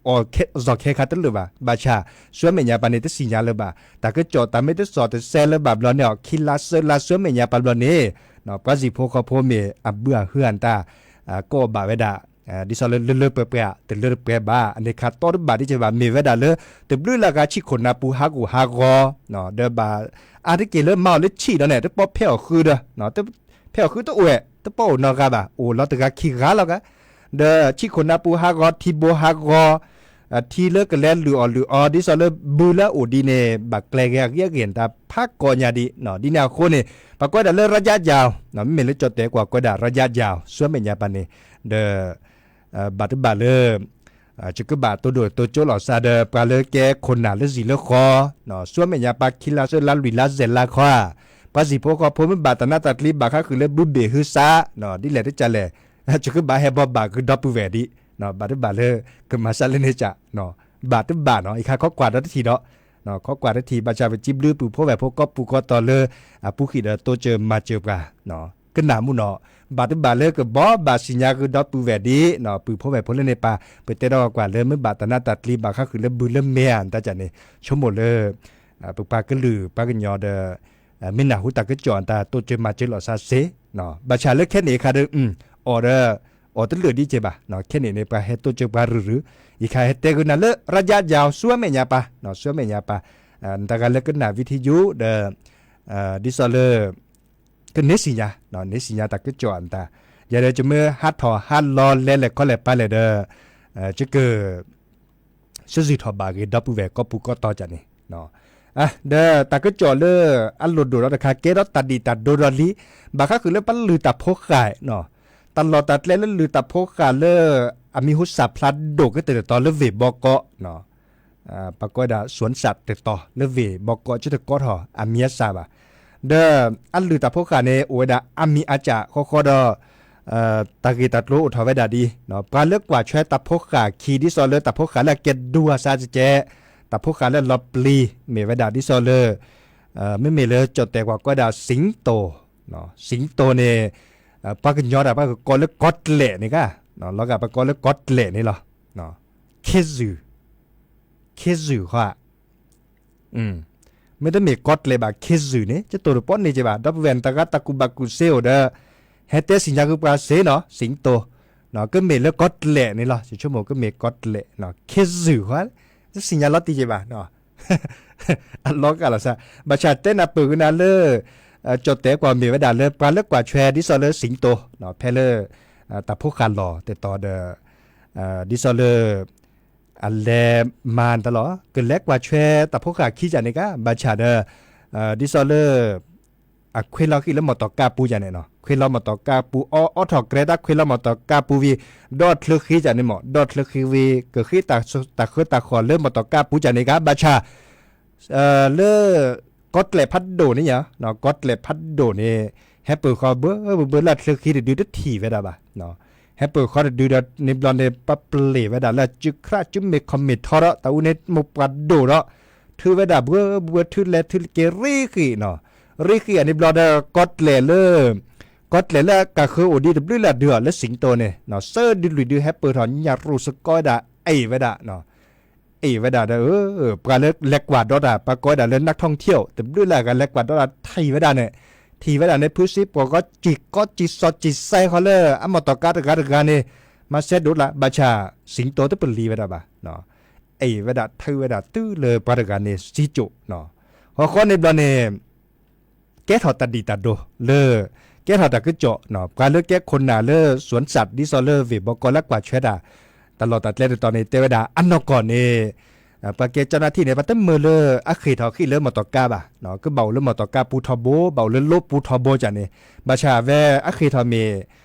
အီၣ်စီၤခဲခါတလၢာ်ဘၣ်, ဘၣ်ဆၣ် ဆူအမဲာ်ညါပၢ်န့ၣ် တသ့ၣ်ညါလၢၤဘၣ်, တၢ်ကစီၣ်တၢ်မ့ၢ်တစီၣ်တစဲလၢၤဘၣ်ဘျီန့ၣ် ခံလါသၢလါဆူအမဲာ်ညါပၢ်ဘျီန့ၣ် ပှၤစံၣ်ဖိဃီဖိမ့ၢ်အဘုအဟုအတၢ် ကိးဘၣ်ဝဲဒၣ် ဒ်သိးလၢလၢလၢပှဲၤပှဲၤ တလၢတပှဲၤဘၣ်, အန့ၣ်ခါတီတဘၣ်ဒ်ကဘၣ် မ့ၢ်ဝဲဒၣ်လၢ တဘျုးလၢ်ဂၤဆံၣ်ခိၣ်နၢ်ပူၤဟးဂူာ်ဟးဂီၤ, ဒီးဘၣ်အါတက့ၢ်လၢမၤအီၤလၢဆံၣ်ဒီးန့ၣ် တပီၢ်ဖဲအီၣ်ဃုဒီး ဖဲအီၣ်ဃုတအိၣ်ဝဲ တပီၢ်အိၣ်နီတဂၤဘၣ်, အိၣ်လီၤတဂၤခံဂၤလီၤဂၤ, ဒီးဆံၣ်ခိၣ်နၢ်ပူၤဟးဂီၤ ထံဘိဟးဂီၤ ထံလၢကလဲၤလုၢ်အီၣ်လုၢ်အီ ဒ်သိးလၢဘုလၢအအိၣ်ဒ်န့ၣ် ဘၣ်ကျဲၤဂ့ၤအဂ့ၤအဂ့ၢ်တၢ်ဖးကီညါဒံး, ဒ်န့ၣ်အဃိန့ၣ် ပှၤကွဲးဒၣ်လၢရယါယၤ, မ့မ့ၢ်လၢကၠီၣ်တဲာ်ကွၢ်ကွဲးဒၣ်ရယါယၤ ဆူအမဲာ်ညါပၢ်န့ၣ်, ဒီး ဘၣ်တဘၣ်လၢ ယကဘၣ်တိၢ်ဒိၣ်တိၢ်ကၠိလီၤစါဒီး ပှၤလၢကဲခိၣ်နၢ်လၢစံၣ်လၢဃီ, ဆူအမဲာ်ညါပၢ်ခံလါသၢလါလွံၢ်လါစဲးလါခီဧါ, ပှၤစံၣ်ဖိဃီဖိမ့ၢ်ဘၣ်တၢ်နးတၢ်ကျံဘၣ်ဃါဃုာ်လၢဘုဘ့ၣ်ဟုစါ, ဒ်လဲၣ်တကလဲၣ်, ယကဘၣ်ဟဲဘီဘၣ်ကဒီပုၢ်ဝဲၢ်ဒံး, ဘၣ်တဘၣ်လၢ ကမၤစၢ်လၢန့ၣ်စ့ၢ်, ဘၣ်တဘၣ်နီၤ, ယခါခီကွၢ်ဒီးတထံၣ်ဒီး ခီကွၢ်တထံၣ် ဘၣ်ဆၣ်ပစံးဘျုးပုၢ်ဖိဝဲၢ်ဖိကီၢ်ပူၤကီၢ်တီၤလၢ အပူၤကွံာ်ဒီးတိစၢၤမၤစၢၤပှၤ, ကနၣ်မုၢ်နီၤ, ဘၣ်တဘၣ်လၢကဘီဘၣ်စံၣ်ညါဃုာ်ဒီပုၢ်ဝဲၢ်ဒံး, ပုၢ်ဖိဝဲၢ်ဖိလၢန့ၣ်ပၢ် ပတဲဒီးကွၢ်လၢမ့ၢ်ဘၣ်တၢ်နးတၢ်ကျံဘၣ်ဃါဃုာ်လၢဘုလၢမ့ၢ်ဧါ တၢ်ကန့ၣ် ဆိကမိၣ်လၢ ပပှၤကလုာ်ပှၤကညီဒီး မ့ၢ်နၢ်ဟူတၢ်ကစီၣ်အတၢ်တိစၢၤမၤစၢၤလီၤစါစ့ၢ်, ဘၣ်ဆၣ်လၢခဲန့ၣ်အခါဒီး အီၣ်ဒီး အီၣ်တလၢာ်ဒံးက့ၤဘၣ်, ခဲန့ၣ်န့ၣ် ပှၤဟဲတိစၢၤပှၤရုၢ်ရုၢ်, ယခါဟဲတဲဂုာ်နၤလၢ ရယါယၤ ဆူအမဲာ်ညါပၢ်, ဆူအမဲာ်ညါပၢ်, နတဂၤလၢကနၣ်ဝံထံယူဒီး ဒ်သိးလၢ ကန့ၢ်စံၣ်ညါ, န့ၢ်စံၣ်ညါတၢ်ကစီၣ်အတၢ်, ယၤဒီးယမ့ၢ်ဟးထီၣ်ဟးလီၤလဲၤလဲၤခီလဲၤပၢ်လဲၣ်ဒီး ယက စူၢ်စံၣ်ထီၣ်ဘၣ်ဂ့ၤဒီပုၢ်ဝဲၢ်ကီၢ်ပူၤကီၢ်တီၤကန့ၣ်, ဒီးတၢ်ကစီၣ်လၢအလိၣ်ဒိၣ်ဒီးတခါ ကဲထီၣ်တၢ်ဒံၣ်တၢ်ဒိဒီးလံ, ဘၣ်ဃါဃုာ်လၢပှၤလုၢ်တၢ်ဖိဃာ်, တၢ်လီၢ်တၢ်ကျဲလၢလုၢ်တၢ်ဖိဃာ်လၢ အမံၤဟူစၢ်ဖျါဒိၣ်ကတၢၢ်တတီၤလၢဝ့ၢ်ဘီကီး ပှၤကိးဝဲဒၣ် စူၣ်စၣ်တတီၤ လၢဝ့ၢ်ဘီကီး ကၠိတကီထီၣ်အမံၤအစၢ်ဘၣ်, ဒီးအလုၢ်တၢ်ဖိဃာ်န့ၣ် အိၣ်ဝဲဒၣ်အါမံၤအါစၢ်ဃီဃီဒီး တၢ်ဂ့ၢ်တၢ်ကျိၤအိၣ်ထီၣ်ဝဲဒၣ်ဒ် ပှၤလၢကွၢ်ဆွဲတၢ်ဖိဃာ်ခံ ဒ်သိးလၢတၢ်ဖိဃာ်လၢအကဲဒူအစါတကဲး, တၢ်ဖိဃာ်လၢအလီၤပျံၤ မ့ၢ်ဝဲဒၣ်ဒ်သိးလၢ မ့မ့ၢ်လၢကၠီၣ်တဲာ်ကွၢ်ကိးဝဲဒၣ် စံၣ်တိၣ်, စံၣ်တိၣ်န့ၣ် ပှၤကညီတၢ်ပှၤကကိးလၢကီၢ်ကျဲးန့ၣ်ဂ့ၤ, လီၤဂာ်ပှၤကိးလၢကီၢ်ကျဲးန့ၣ်လီၤ, ခ့ၣ်စူၣ်, ခ့ၣ်စူၣ်ဃီ မ့တမ့ၢ်ကီၢ်ကျဲးဘၣ် ခ့ၣ်စူၣ်န့ၣ် ကတိၤတပီၢ်န့ၢ်က့ၤဘၣ် ဒီပုၢ်ဝဲၢ်နတဂၤတၢ်ကူၣ်ဘၣ်ကူၣ်သ့အိၣ်ဒီး ဟဲတဲစံၣ်ညါဃုာ်ပှၤစ့ၢ်နီၤ စံၣ်တိၣ်, ကမ့ၢ်လၢကီၢ်ကျဲးန့ၣ်လီၤ ယဆိကမိၣ်ကမ့ၢ်ကီၢ်ကျဲး, ခ့ၣ်စူၣ်ဃီ တစံၣ်ညါလီၤတံၢ်က့ၤဘၣ် အလီၤဂာ်လီၤစါ, ဘၣ်ဆၣ်တဲနၢ်ပၢၢ်က့ၤနၤလၢ ကၠီၣ်တဲာ်ကွၢ်မ့ၢ်ဝဲဒၣ်လၢပှၤလၢကွၢ်ဆွဲဒ်သိးလၢစံၣ်တိၣ် ဖဲလၢ တၢ်ဖိဃာ်လီၢ်တတီၤဒီး ဒ်သိးလၢ အလဲၤမၤတၢ်လီၤ ကလဲၤကွၢ်ဆွဲတၢ်ဖိဃာ်ခံကန့ၣ်ကါ ဘၣ်ဆၣ်ဒီး ဒ်သိးလၢ အခွ့လီၤဃံၣ်လၢမီၢ်တီၢ်ကါပူၤကန့ၣ်နီၤ ခွ့လီၤမီၢ်တီၢ်ကါပူၤ အီအီထီၣ်ကြဲတၢ်ခွ့လီၤမီၢ်တီၢ်ကါပူၤဝံၤ ဒီၣ်ချၢဃံကန့ၣ်မ့ၢ် ဒီၣ်ချၢဃံဝံၤ ကဃ့တၢ်ဃၢတၢ်ဃၢတၢ်ဃီၤလၢမီၢ်တီၢ်ကါပူၤကန့ၣ်ကါ ဘၣ်ဆၣ် လၢ ကီၢ်ကျဲးဖးဒိၣ်န့ၣ်ယါ ကီၢ်ကျဲးဖးဒိၣ်န့ၣ် ဟဲပၢၢ်ဃီဘၢဘၢလၢချၢဃံတဒုတထံၣ်ဝဲဒၣ်ဘၣ် ဟဲပၢၢ်ဃီတဒုဒီးန့ၣ်ဘျီန့ၣ် ပှၤပျ့ၤဝဲဒၣ်လၢစုခရၣ်စုမ့ၢ်ခီမ့ၢ်ထီဒီး တၢ်အူန့ၣ်မိၢ်ပှၢ်ဒိၣ်ဒီး ထုးဝဲဒၣ်ဘှၢဘှၢထုးလဲၤထုးက့ၤရ့ဃံနီၤ ရ့ဃံအန့ၣ်ဘျီဒီး ကီၢ်ကျဲးလၢ ကီၢ်ကျဲးလၢအကၢ်ဃၢအိၣ်ဒံးတဘျုးလၢ်ဒုးအီၤလၢစံၣ်တိၣ်န့ၣ် စၢဒုးလွံၢ်ဒုးဟဲပၢၢ်ထီၣ်ညၣ်ရူၢ်စကီဝဲဒၣ် အဲၣ်ဝဲဒၣ် အဲၣ်ဝဲဒၣ်ဒီး ပှၤလၢလဲၤကွၢ်ဒီးတၢ် ပှၤကိးဝဲဒၣ်လၢ นักท่องเที่ยว တဘျုးလၢ်ဂၤလဲၤကွၢ်ဒီးတၢ်ထံၣ်ဝဲဒၣ်န့ၣ် ထံၣ်ဝဲဒၣ်န့ၣ် ဖုစ့ပှီၢ်ဂီၤ စံၣ်ကီးစံၣ်စီၣ်စံၣ်စဲဃီလၢ အမီၢ်တီၢ်ကါတဂၤတဂၤန့ၣ် မၤစဲဒိၣ်လၢ် ဘၣ်ဆၣ် စံၣ်တိၣ်တပလံၤဝဲဒၣ်ဘၣ် အဲၣ်ဝဲဒၣ်ထုးဝဲဒၣ်တုၤလၢပှၤတဂၤန့ၣ် စံကၠိၣ် ဃီဃီန့ၣ်ဘျီန့ၣ် ကဲထီၣ်တၢ်ဒံၣ်တၢ်ဒိၣ်လၢ ကဲထီၣ်တၢ်ကစီၣ် ပှၤလၢကဲခိၣ်နၢ်လၢ စူၣ်စၣ် ဒ်သိးလၢ ဝ့ၢ်ဘီကီၢ်လၢကွၢ်ဆွဲတၢ် တၢ်လီၢ်တၢ်ကျဲတတီၤန့ၣ် တဲဝဲဒၣ် အနီၢ်ကီၢ်န့ၣ် ပှၤကဲကၠီနါထံၣ်န့ၣ် ပှၤတမၢလၢအဃ့ၢ်ထီၣ်ဃံၣ်လၢမီၢ်တီၢ်ကါဘၣ်, ကဘၣ်အိၣ်လၢမီၢ်တီၢ်ကါပူထီဘိ, ဘၣ်အိၣ်လၢလိပူထီဘိကၢ်န့ၣ်, ဘၣ်ဆၣ်ဝဲအဃ့ၢ်ထီၣ်မ့ၢ်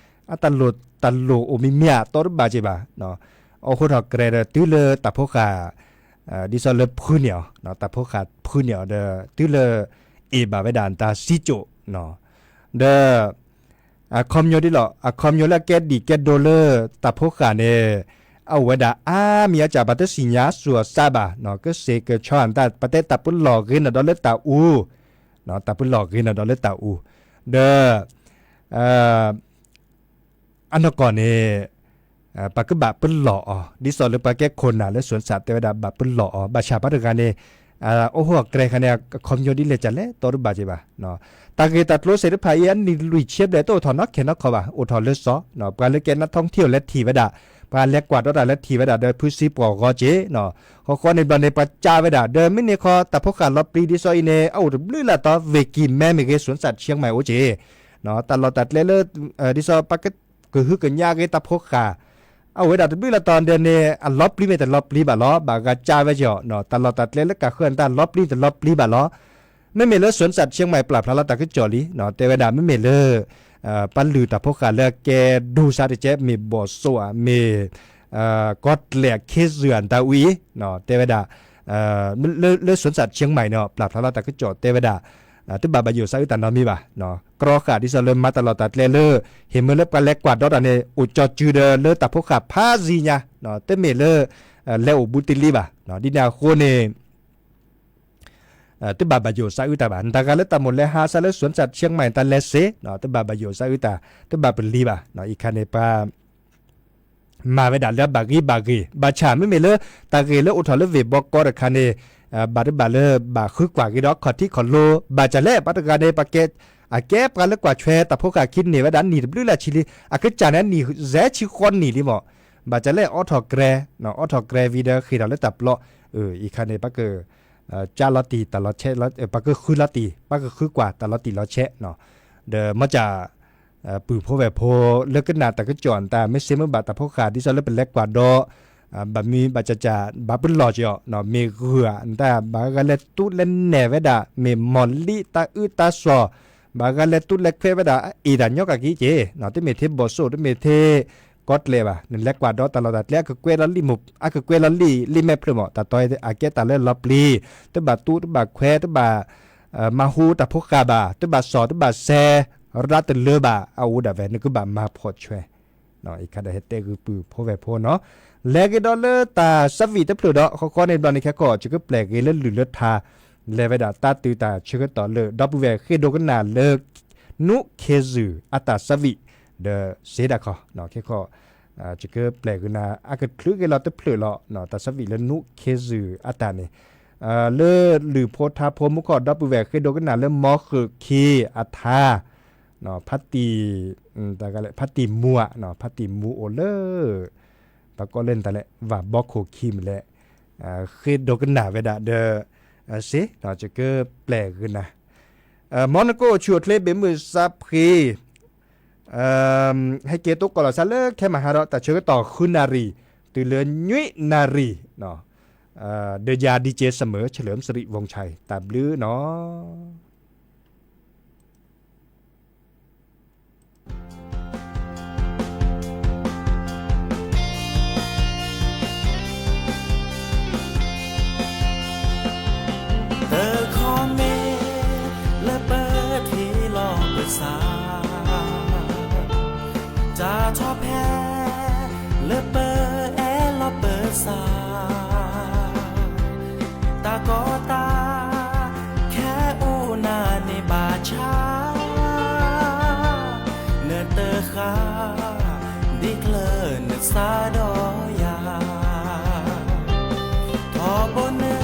အတၢ်လိၣ်တၢ်လိၣ်အိၣ်မံၤမံၤအတီတဘၣ်က့ၤဘၣ်, အိၣ်ဃိထီၣ်ကြဲးဒီးတုၤလၢတၢ်ဖိဃာ် ဒ်သိးလၢဖုန့ၢ်အီၤ, တၢ်ဖိဃာ်ဖုန့ၢ်အီၤဒီး တုၤလၢ အ့ၣ်ဘၣ်ဝဲဒၣ်တၢ်စံကၠိၣ်, ဒီး အခီပညီဒ်လီၤ, အခီပညီလၢအကဲဒံၣ်ကဲဒိၣ်လၢတၢ်ဖိဃာ်န့ၣ် အအိၣ်ဝဲဒၣ်အါမံၤအါစှၤ ပှၤတသ့ၣ်ညါစှၤစှၤဘၣ်, ကစ့ၢ်ကဆီၣ်အတၢ် ပတဲတၢ်ပလီၢ်ဂ့ၤနီၢ်ဒီးလၢတၢ်အူ, တၢ်ပလီၢ်ဂ့ၤနီၢ်ဒီးလၢတၢ်အူ, ဒီး အနီၢ်ကီၢ်န့ၣ် ပကဘၣ်ပလီၢ်အီၤ ဒ်သိးလၢပှၤကဲခိၣ်နၢ်လၢ စူၣ်စၣ် တဲဝဲဒၣ်ဘၣ်ပလီၢ်အီၤ, ဘၣ်ဆၣ်ပှၤတဂၤန့ၣ် အိၣ်ဃိအကြဲးခါန့ၣ် အခီပညီဒ်လဲၣ်ကလဲၣ် တီတဘၣ်က့ၤဘၣ်. တၢ်ဂ့ၢ်တၢ်ကျိၤသ့ၣ်တဖၣ်အံၤ အနံၣ်လွံၢ်ဆံဘျဲၣ် တအိၣ်ထီၣ်နီခဲနီခီဘၣ်, အိၣ်ထီၣ်လၢစီၤ, ပှၤလၢကဲနါထီထံၣ်အီၤလဲၤထံၣ်ဝဲဒၣ်, ပှၤလဲၤကွၢ်ဒီးတၢ်လဲၤထံၣ်ဝဲဒၣ်ဒီးဖုစံပှီၢ်ဂီၤက့ၤ, ဃီဃီန့ၣ်ဘျီန့ၣ် ပှၤကးဝဲဒၣ်, ဒီးမ့ၢ်န့ၢ်ဃီတၢ်ဖိဃာ်လီၤပျံၤဒ်သိးအံၤန့ၣ် အအိၣ်တဘျုးလၢ်တီၤ ဝ့ၢ်ကံၢ်မဲမ့ၢ်ဂ့ၤ စူၣ်စၣ် ဆံးမဲၣ် အိၣ်က့ၤ တၢ်လီၢ်တၢ်ကျဲလၢ ဒ်သိးပှၤက ကဟုကညးဂ့ၤတၢ်ဖိဃာ် အဝဲဒၣ်တဘျုးလၢ်တီၤဒဲးန့ၣ် အလီၤပျံၤမ့ၢ်တလီၤပျံၤဘၣ်လီၤ, ဘၣ်ဂၤကးဝဲက့ၤအီၤ, တၢ်လီၢ်တၢ်ကျဲလၢကးဃၢန့ၣ် တၢ်လီၤပျံၤတလီၤပျံၤဘၣ်လီၤ. မ့မ့ၢ်လၢ စူၣ်စၣ် ဆံးမဲၣ် ပျၢ်ဖျါလီၤတၢ်ကစီၣ်လံ, တဲဝဲဒၣ်မ့မ့ၢ်လၢ ပှၤလုၢ်တၢ်ဖိဃာ်လၢအကဲဒိၣ်စါတကဲး မ့ၢ်ဘီၣ်စိၣ်ဧါ မ့ၢ် ကီၢ်ကျဲးခ့ၣ်စူၣ်ဧါ တၢ်ဝံၤအံၤ တဲဝဲဒၣ် လၢ စူၣ်စၣ် ဆံးမဲၣ် န့ၣ် ပျၢ်ဖျါလီၤတၢ်ကစီၣ်တဲဝဲဒၣ် တဘၣ်ဘၣ်ယိၣ်စးအုးတၢ်နီတမံၤဘၣ်, ကြီဃာ်ဒ်သိးလၢမၤတၢ်လီၢ်တၢ်ကျဲလၢ ဟ့ၣ်မ့ၢ်လၢပှၤလဲၤကွၢ်ဒီးတၢ်န့ၣ် အိၣ်ကၠီၤစုၤဒီးလၢတၢ်ဖိဃာ်ဖးယံၤညါ, တမ့ၢ်လၢ လဲၤအိၣ်ဘူးတ့လံဘၣ်, ဒ်န့ၣ်အဃိန့ၣ် တဘၣ်ဘၣ်ယိၣ်စးအုးတၢ်ဘၣ်, နတဂၤလၢတၢ်မိၣ်လဲၤဟးစးလၢ စူၣ်စၣ် ဆံးမဲၣ် တၢ်လဲၤစ့, တဘၣ်ဘၣ်ယိၣ်စးအုးတၢ်, တဘၣ်ပလံၤဘၣ်, အံၤခါန့ၣ်ပှၤ မၤဝဲဒၣ်လၢအဘၣ်ဂ့ၤဘၣ်ဂ့ၤ, ဘၣ်ဆၣ်မ့မ့ၢ်လၢ တၢ်ဂ့ၢ်လၢအိၣ်ထီၣ်လၢဝ့ၢ်ဘီကီတခါန့ၣ် ဘၣ်တဘၣ်လၢ ဘၣ်ဃုကွၢ်ဂ့ၤဒီးခီၣ်ထံးခီၣ်လိၤ, ဘၣ်ဆၣ်လဲၣ် ပှၤတဂၤန့ၣ် ပှၤကဲ အကဲပှၤလၢကွၢ်ဆွဲတၢ်ဖိဃာ်ခံန့ၢ်ဝဲဒၣ်နံၣ်တဘျုးလၢ်ဆံလံ, အကစၢ်န့ၣ် အနံၣ်ယဲၢ်ဆံဃိးနံၣ်လံမး, ဘၣ်ဆၣ်လဲၣ် အိးထီၣ်ကြဲး, အိးထီၣ်ကြဲးဝံၤဒီးဃ့ၢ်ထီၣ်လၢတၢ်ပျီ, အံၤခါန့ၣ် ပက ကးလီၤတံၢ်တၢ်လီၤဆဲး, ပကဃုလီၤတံၢ်, ပကဃုကွၢ်တၢ်လီၤတံၢ်လီၤဆဲး, ဒီးမ့ၢ်စ့ၢ် ပုၢ်ဖိဝဲၢ်ဖိ လၢကနၣ်တၢ်ကစီၣ်အတၢ် မ့ၢ်စ့မ့ၢ်ဘၣ်တၢ်ဖိဃာ် ဒ်သိးလၢပလဲၤကွၢ်ဒီး ဘၣ်မံၤဘၣ်စၢ်စၢ် ဘၣ်ပလီၢ်က့ၤအီၤ, မ့ၢ်ဂုၢ်ဧါ နတၢ် ဘၣ်ဂၤလဲၤတူၢ်လဲၤနဲၣ်ဝဲဒၣ်, မ့ၢ်မီၢ်လံတၢ်အုးတၢ်စီၤ, ဘၣ်ဂၤလဲၤတူၢ်လဲၤခွဲးဝဲဒၣ် အ့ၣ်တၢ်ညီကက့ၤက့ၤ, တမ့ၢ်ထဲဘီၣ်စိၣ် တမ့ၢ်ထဲကီၢ်ကျဲးဘၣ်, နလဲၤကွၢ်ဒီးတၢ်လီၢ်တၢ်ကျဲ အကကွဲးလီၤလံ အကကွဲးလီၤလံ လံာ်မဲာ်ဖျၢၣ်မး, တၢ်တီအကဲတၢ်လၢလီၤပျံၤ, တဘၣ်တူၢ်တဘၣ်ခွဲး တဘၣ် မၤဟူတၢ်ဖိဃာ်ဘၣ်, တဘၣ်စီၣ်တဘၣ်စဲး ရၢတလၢဘၣ်, အအိၣ်ဒၣ်ဝဲ နကဘၣ်မၤဖှီၣ်ဆွဲ, အံၤခါဒီးဟဲတဲဂုာ်ပုၢ်ဖိဝဲၢ်ဖိနီၤ, လဲၤက့ၤဒီးလၢတၢ်သးဝံၣ်တဖျၢၣ်ဒီး ဃီဃီန့ၣ်ဘျီန့ၣ် ခဲခီ ယကပျဲၢ်ဂ့ၤလၢလုၢ်လၢထါ, လဲၤဝဲဒၣ်တၢ်တုၤတၢ်ဆၢကတီၢ်လၢ ဒီပုၢ်ဝဲၢ်ဃ့ဒိကနၣ်လၢ နူးခ့ၣ်စူၣ်အတၢ်သးဝံၣ်, ဒီးစ့ဒၣ်ခီ, ခဲခီ ယကပျဲၢ်ဂ့ၤနၤ အကချုးဂ့ၤလီၤတဖျၢၣ်လီၤ, တၢ်သးဝံၣ်လၢနူးခ့ၣ်စူၣ်အတၢ်န့ၣ်, လၢလုၢ်ဖိထါဖိမူခီၣ် ဒီပုၢ်ဝဲၢ်ဃ့ဒိကနၣ်လၢ မီဃုာ်ခံအထါ, ဖါတံၢ်, ဖါတံၢ်မူဧါ, ဖါတံၢ်မူအိၣ်လၢ ပှၤကိးလၢနတၢ်လဲၣ် ဝၤဘီခိၣ်ခံမ့ၢ်လဲၣ်, ဃ့ဒိကနၣ်ဝဲဒၣ်ဒီး စ့, ယကပျဲၢ်ဂ့ၤနၤ, မီနကိၣ်ဆူၣ်အိၣ်ချ့ဘ့ၣ်မုၢ်စးဖှံ, ဟဲက့ၤတိကိးလီၤသးလၢခဲမဟါဒီး တၢ်ဆၢကတီၢ်ဃုနၣ်ရံၣ် တုၤလၢနွံနၣ်ရံၣ်, ဒီးယၤ DJ Summer เฉลิมสิริวงศ์ชัย တၢ်ဘျုးနီၤ. တခီမ့ၢ်လၢပထံၣ်လီၤပသး, တၢ်ထီၣ်ဖဲလၢပအဲၣ်လီၤပသး, တၢ်ကီတၢ်ခဲအိၣ်နၤန့ၣ်ဘၣ်ဆၣ်, နတဃၣ်ဒ်ချၢနသးဒီးယၤ, ထီဘိန့ၣ်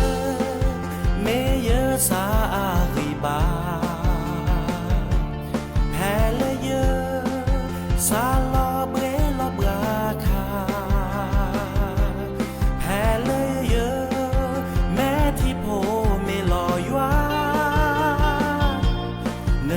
မ့ၢ်ယသးအဂံၢ်ဘါ, ဖဲလၢယ စးလီၤဘှ့လီၤဘှါခါ, ဖဲလၢယ မဲာ်ထံဖိမ့ၢ်လီၤယွၤ, န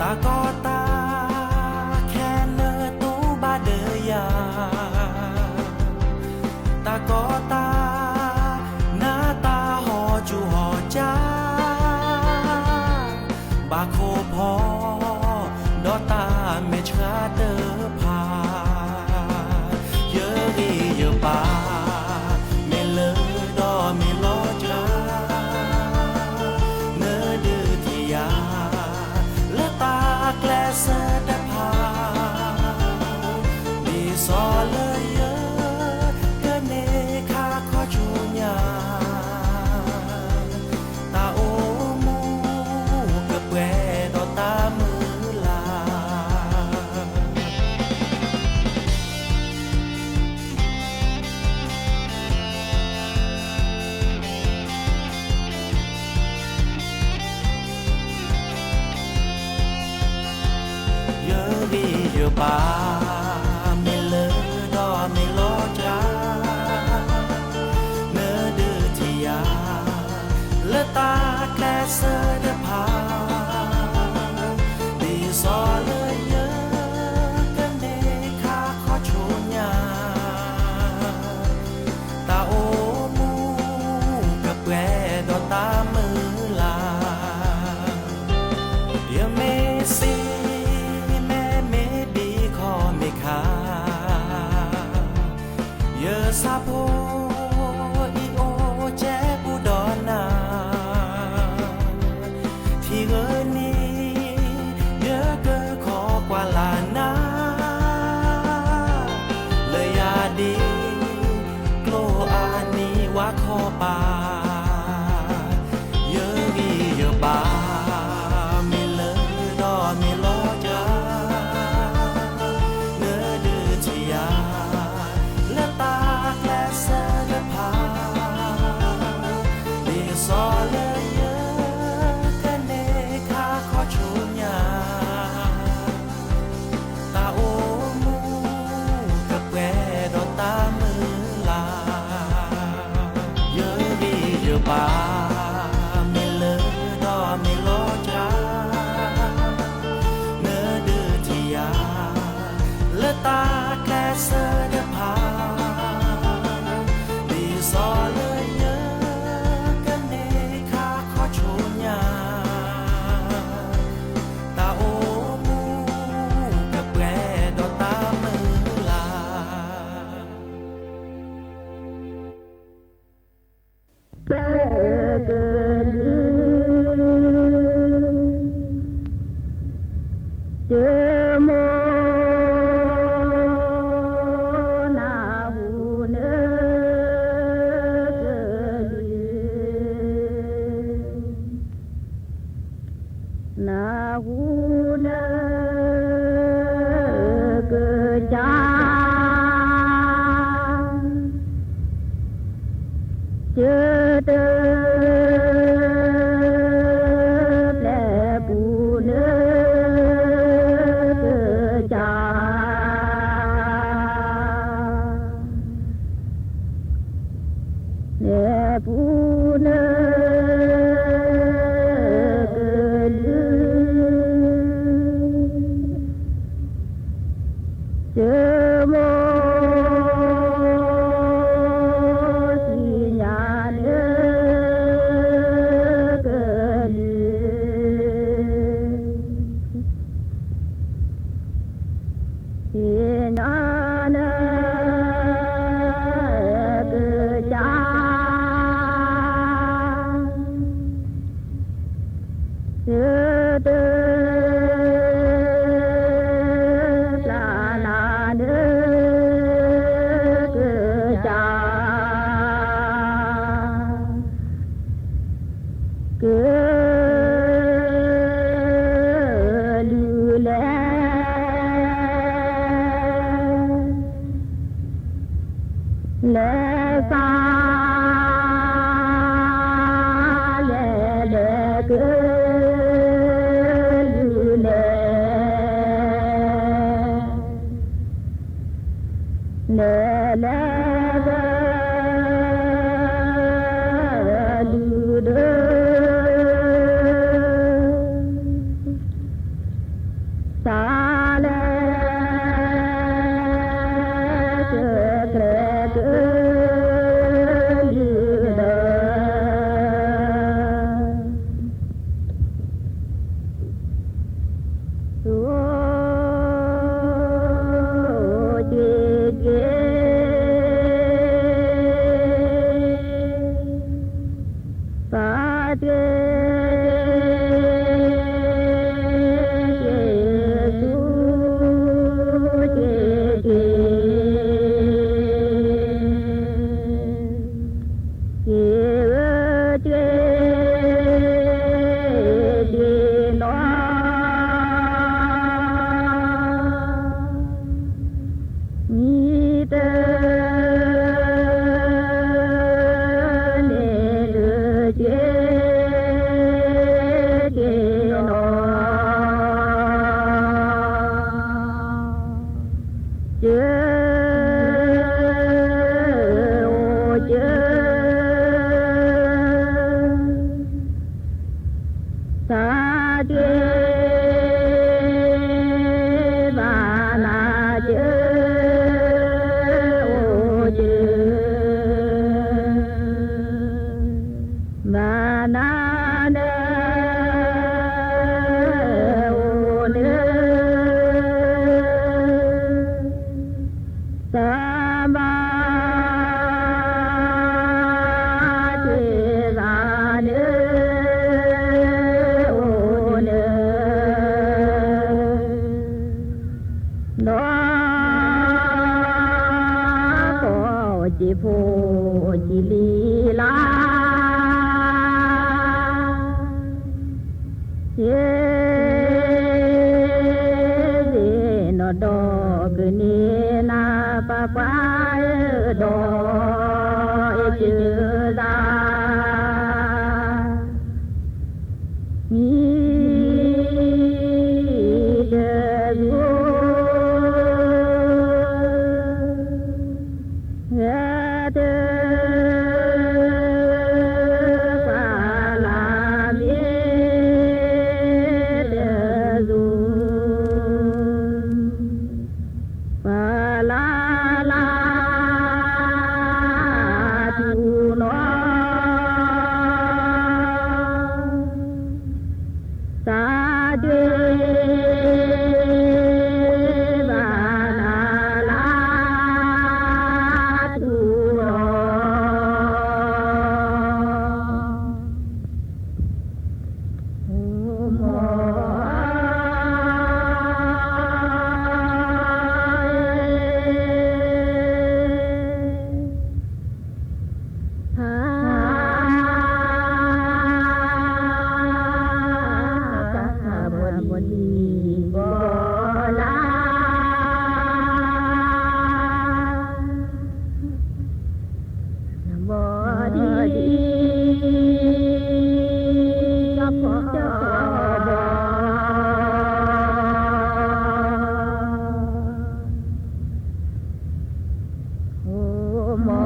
တၢ်ကီတၢ်ခဲလၢာ်တူၢ်ဘၣ်ဒီးယၤ, တၢ်ကီတၢ်နး တၢ်ဟီၣ်ကူၣ်ဟီၣ်ကၢ်, ဘၣ်ခိၣ်ဖီ ဒီးတၢ်မဲာ်ဆှးတဖၣ်, ယဂံၢ်ယဘါ မ့ၢ်လၢဒီးမ့ၢ်လီၤစှၤ, နဒုးထံၣ်ယၤ လၢတၢ်ကျဲးစၢးတဖၣ်, ဒ်သိးလၢယကန့ၢ်ခါခီဆူညါ, တၢ်အိၣ်မူကပှဲၤဒီးတၢ်မုၢ်လၢ်. ယဂံၢ်ယဘါ မ့ၢ်လၢဒီးမ့ၢ်လီၤစှၤ, နဒုးထံၣ်ယၤ လၢတၢ်ကျဲးစၢးတဖၣ်, ဒ်သိးလၢယကန့ၢ်ခါခီဆူညါ, တၢ်အိၣ်မူကပှဲၤဒီးတၢ်မုၢ်လၢ်. ယမ့ၢ်စံး မ့ၢ်မ့ၢ်ဒ်ခီမ့ၢ်ခါ, ယဆၣ်ဖိအံၤအိၣ်ကဲဘူးဒီးနၤ, ထံၣ်ဂ့ၤန့ၣ် ယကခိးကွၢ်လၢ်နၤ, လၢယၤဒ့ ကျိအနံၤဝါခီပၤ, ယဂံၢ်ယဘါ မ့ၢ်လၢဒီးမ့ၢ်လီၤစှၤ, နဒုးထံၣ်ယၤ လၢတၢ်ကျဲးစၢးတဖၣ်, ဒ်သိးလၢယကန့ၢ်ခါခီဆူညါ, တၢ်အိၣ်မူကပှဲၤဒီးတၢ်မုၢ်လၢ်. ယဂံၢ်ယဘါ မ့ၢ်လၢဒီးမ့ၢ်လီၤစှၤ, နဒုးထံၣ်ယၤ လၢတၢ်ကျဲးစၢးတဖၣ်, ဒ်သိးလၢယကန့ၢ်ခါခီဆူညါ, တၢ်အိၣ်မူကပှဲၤဒီးတၢ်မုၢ်လၢ်. နၢ်ဟူလၢကစၢ် ကစၢ် နဲၣ်ပူၤလၢကလုၢ် ကမိၢ်သ့ၣ်ညါလၢကလုၢ် သ့ၣ်ညါလၢကစၢ် ကစၢ် ကလုၢ်လဲၣ် လဲၤသး လဲၤလဲၤကလုၢ် က့ၤဘၣ်နၤက့ၤ အိၣ်က့ၤ ဘၣ်နၤန့ၣ် အိၣ်န့ၣ် သးဘၣ်က့ၤသးန့ၣ် အိၣ်န့ၣ် ဒီး ကိးက့ၤဖိက့ၤလံလၢ ဟ့ၣ် သ့ၣ်နီၣ်ဒီးကန့ၢ်နၤ ပၢ်ကွၢ်ဒီး အ့ၣ်က့ၤသး မံၤတဒူၣ် ဟဲတ ပှၤလၢမ့ၢ်တဒူၣ် ပှၤလၢ်လၢ် ထူနီၤ သးဒ့ ဘၣ်နၤလၢ်ထူနီၤ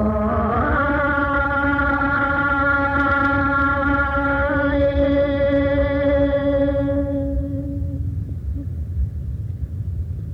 က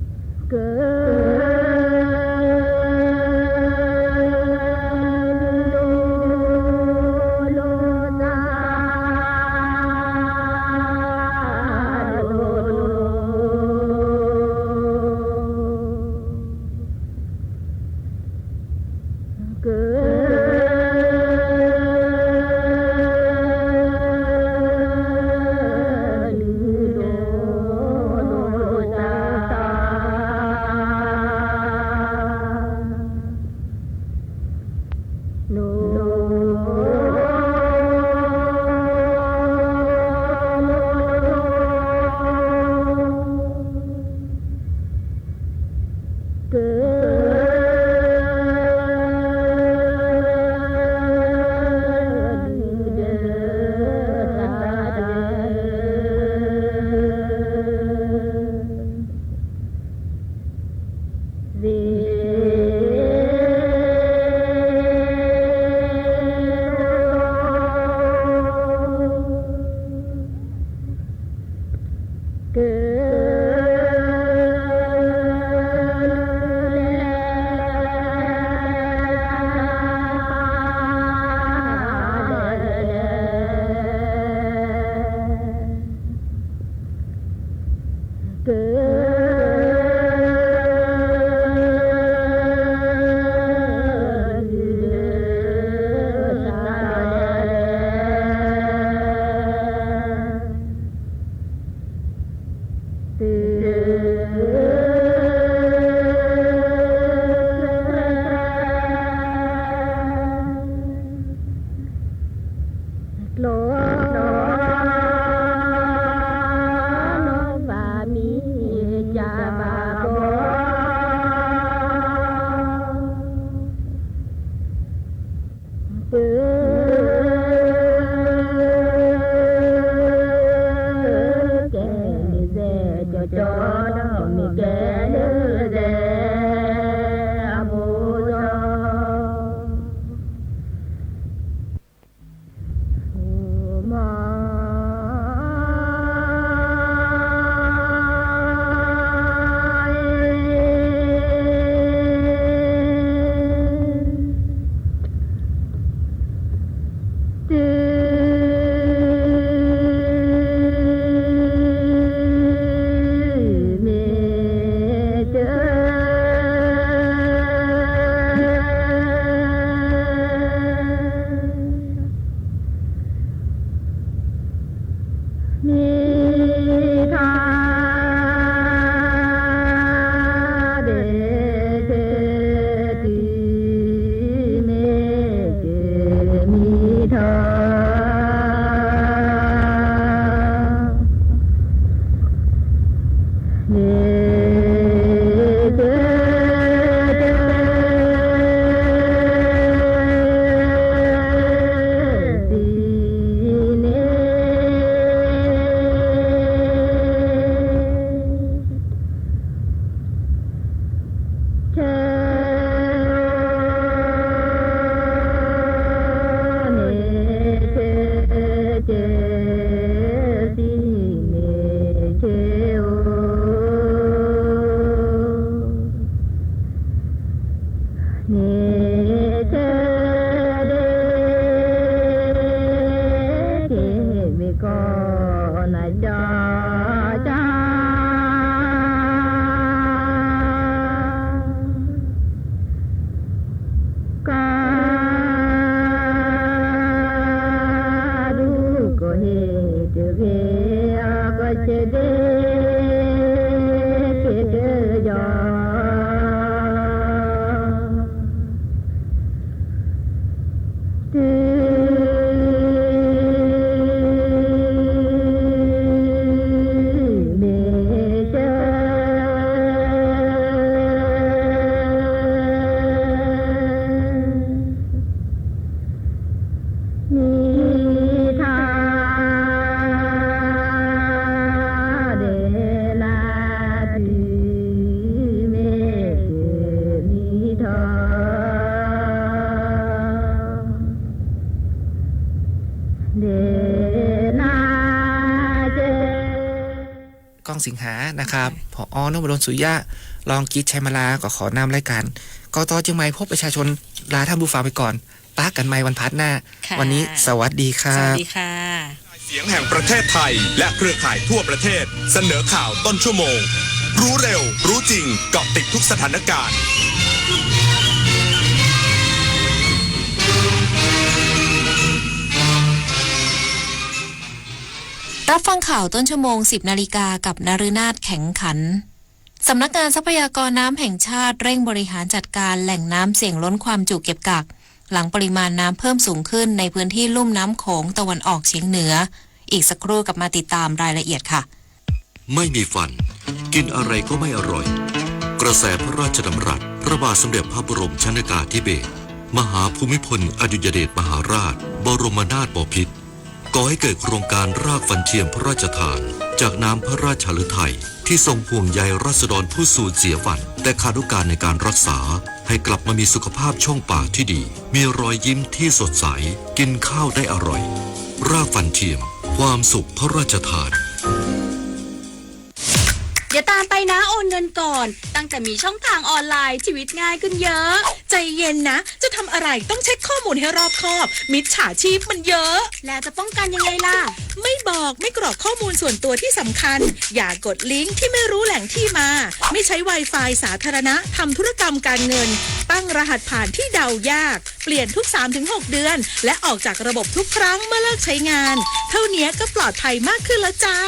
က က က က ကျိ ဘၣ်မံၤ กล้องสิงหานะครับ ผอ นพดล สุริยะ รองกฤษ ชัยมาลา ก็ขอนำรายการ กต เชียงใหม่ พบประชาชน ลาท่านผู้ฟังไปก่อน ปะกันใหม่วันพัดหน้า ค่ะ วันนี้สวัสดีครับ สวัสดีค่ะ เสียงแห่งประเทศไทย และเครือข่ายทั่วประเทศ เสนอข่าวต้นชั่วโมง รู้เร็ว รู้จริง เกาะติดทุกสถานการณ์ รับฟังข่าวต้นชั่วโมง สิบนาฬิกา กับนฤนาถ แข็งขัน สำนักงานทรัพยากรน้ำแห่งชาติเร่งบริหารจัดการแหล่งน้ำเสี่ยงล้นความจุเก็บกัก หลังปริมาณน้ำเพิ่มสูงขึ้นในพื้นที่ลุ่มน้ำโขงตะวันออกเฉียงเหนือ อีกสักครู่กลับมาติดตามรายละเอียดค่ะ ไม่มีฟัน กินอะไรก็ไม่อร่อย กระแสพระราชดำรัส พระบาทสมเด็จพระบรมชนกาธิเบศร มหาภูมิพลอดุลยเดชมหาราช บรมนาถบพิตร ก่อให้เกิดโครงการรากฟันเทียมพระราชทาน จากน้ำพระราชฤทัย ที่ทรงห่วงใยราษฎรผู้สูญเสียฟัน แต่ขาดโอกาสในการรักษา ให้กลับมามีสุขภาพช่องปากที่ดี มีรอยยิ้มที่สดใส กินข้าวได้อร่อย รากฟันเทียม ความสุขพระราชทาน เดี๋ยวตามไปนะ โอนเงินก่อน ตั้งแต่มีช่องทางออนไลน์ ชีวิตง่ายขึ้นเยอะ ใจเย็นนะ จะทำอะไรต้องเช็คข้อมูลให้รอบคอบ มิจฉาชีพมันเยอะ แล้วจะป้องกันยังไงล่ะ ไม่บอก ไม่กรอกข้อมูลส่วนตัวที่สำคัญ อย่ากดลิงก์ที่ไม่รู้แหล่งที่มา ไม่ใช้ Wi-Fi สาธารณะ ทำธุรกรรมการเงิน ตั้งรหัสผ่านที่เดายาก เปลี่ยนทุก สามถึงหก เดือน และออกจากระบบทุกครั้งเมื่อเลิกใช้งาน เท่านี้ก็ปลอดภัยมากขึ้นแล้วจ้า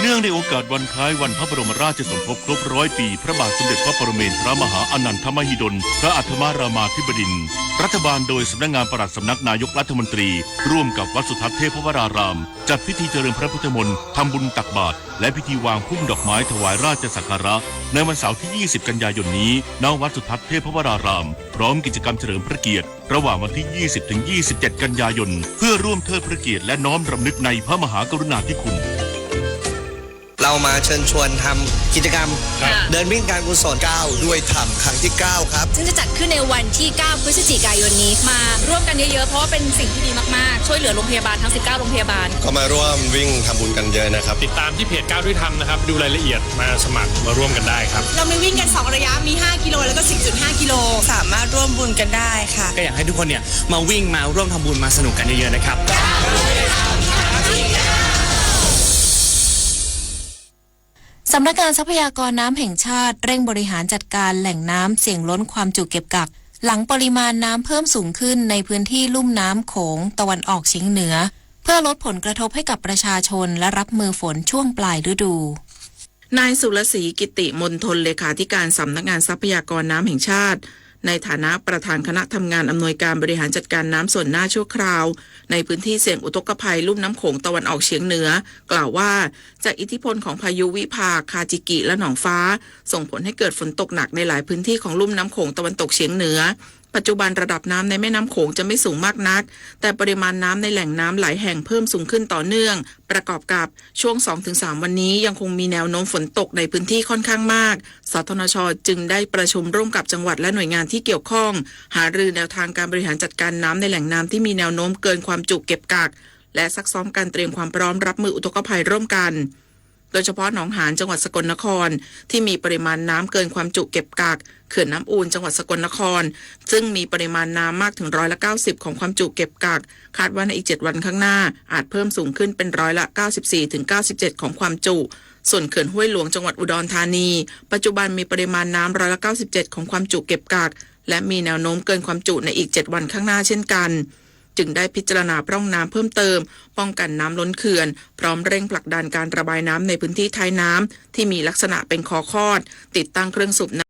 เนื่องในโอกาสวันคล้ายวันพระบรมราชสมภพครบร้อยปี พระบาทสมเด็จพระปรเมนทรมหาอานันทมหิดล พระอัฏฐมรามาธิบดินทร์ รัฐบาลโดยสำนักงานปลัดสำนักนายกรัฐมนตรี ร่วมกับวัดสุทัศน์เทพวราราม จัดพิธีเจริญพระพุทธมนต์ ทำบุญตักบาตร และพิธีวางพุ่มดอกไม้ถวายราชสักการะ ในวันเสาร์ที่ ยี่สิบ กันยายนนี้ ณ วัดสุทัศน์เทพวราราม พร้อมกิจกรรมเฉลิมพระเกียรติ ระหว่างวันที่ ยี่สิบ ถึง ยี่สิบเจ็ด กันยายน เพื่อร่วมเทิดพระเกียรติและน้อมรำลึกในพระมหากรุณาธิคุณ เรามาเชิญชวนทำกิจกรรม ครับ เดินวิ่งการกุศล ก้าวด้วยธรรม ครั้งที่ เก้า ครับ ซึ่งจะจัดขึ้นในวันที่ เก้า พฤศจิกายนนี้ มาร่วมกันเยอะๆ เพราะว่าเป็นสิ่งที่ดีมากๆ ช่วยเหลือโรงพยาบาลทั้ง สิบเก้า โรงพยาบาล ก็มาร่วมวิ่งทำบุญกันเยอะนะครับ ติดตามที่เพจก้าวด้วยธรรมนะครับ ดูรายละเอียด มาสมัครมาร่วมกันได้ครับ เรามีวิ่งกันสองระยะ มี ห้า กิโล แล้วก็ สิบจุดห้า กิโล สามารถร่วมบุญกันได้ค่ะ ก็อยากให้ทุกคนเนี่ยมาวิ่งมาร่วมทำบุญมาสนุกกันเยอะๆนะครับ สำนักงานทรัพยากรน้ำแห่งชาติเร่งบริหารจัดการแหล่งน้ำเสี่ยงล้นความจุเก็บกัก หลังปริมาณน้ำเพิ่มสูงขึ้นในพื้นที่ลุ่มน้ำโขงตะวันออกเฉียงเหนือ เพื่อลดผลกระทบให้กับประชาชนและรับมือฝนช่วงปลายฤดู นายสุรศรี กิติมณฑล เลขาธิการสำนักงานทรัพยากรน้ำแห่งชาติ ในฐานะประธานคณะทำงานอำนวยการบริหารจัดการน้ำส่วนหน้าชั่วคราว ในพื้นที่เสี่ยงอุทกภัยลุ่มน้ำโขงตะวันออกเฉียงเหนือ กล่าวว่า จากอิทธิพลของพายุวิภา คาจิกิ และหนองฟ้า ส่งผลให้เกิดฝนตกหนักในหลายพื้นที่ของลุ่มน้ำโขงตะวันตกเฉียงเหนือ ปัจจุบันระดับน้ำในแม่น้ำโขงจะไม่สูงมากนัก แต่ปริมาณน้ำในแหล่งน้ำหลายแห่งเพิ่มสูงขึ้นต่อเนื่อง ประกอบกับช่วงสองถึงสามวันนี้ยังคงมีแนวโน้มฝนตกในพื้นที่ค่อนข้างมาก สทนช จึงได้ประชุมร่วมกับจังหวัดและหน่วยงานที่เกี่ยวข้อง หารือแนวทางการบริหารจัดการน้ำในแหล่งน้ำที่มีแนวโน้มเกินความจุเก็บกัก และซักซ้อมการเตรียมความพร้อมรับมืออุทกภัยร่วมกัน โดยเฉพาะหนองหาน จังหวัดสกลนคร ที่มีปริมาณน้ำเกินความจุเก็บกัก เขื่อนน้ำอูล จังหวัดสกลนคร ซึ่งมีปริมาณน้ำมากถึงร้อยละเก้าสิบของความจุเก็บกัก คาดว่าในอีกเจ็ดวันข้างหน้า อาจเพิ่มสูงขึ้นเป็นร้อยละเก้าสิบสี่ถึงเก้าสิบเจ็ดของความจุ ส่วนเขื่อนห้วยหลวง จังหวัดอุดรธานี ปัจจุบันมีปริมาณน้ำร้อยละเก้าสิบเจ็ดของความจุเก็บกัก และมีแนวโน้มเกินความจุในอีกเจ็ดวันข้างหน้าเช่นกัน จึงได้พิจารณาพร่องน้ำเพิ่มเติม ป้องกันน้ำล้นเขื่อน พร้อมเร่งผลักดันการระบายน้ำในพื้นที่ท้ายน้ำที่มีลักษณะเป็นคอคอด ติดตั้งเครื่องสูบน้ำ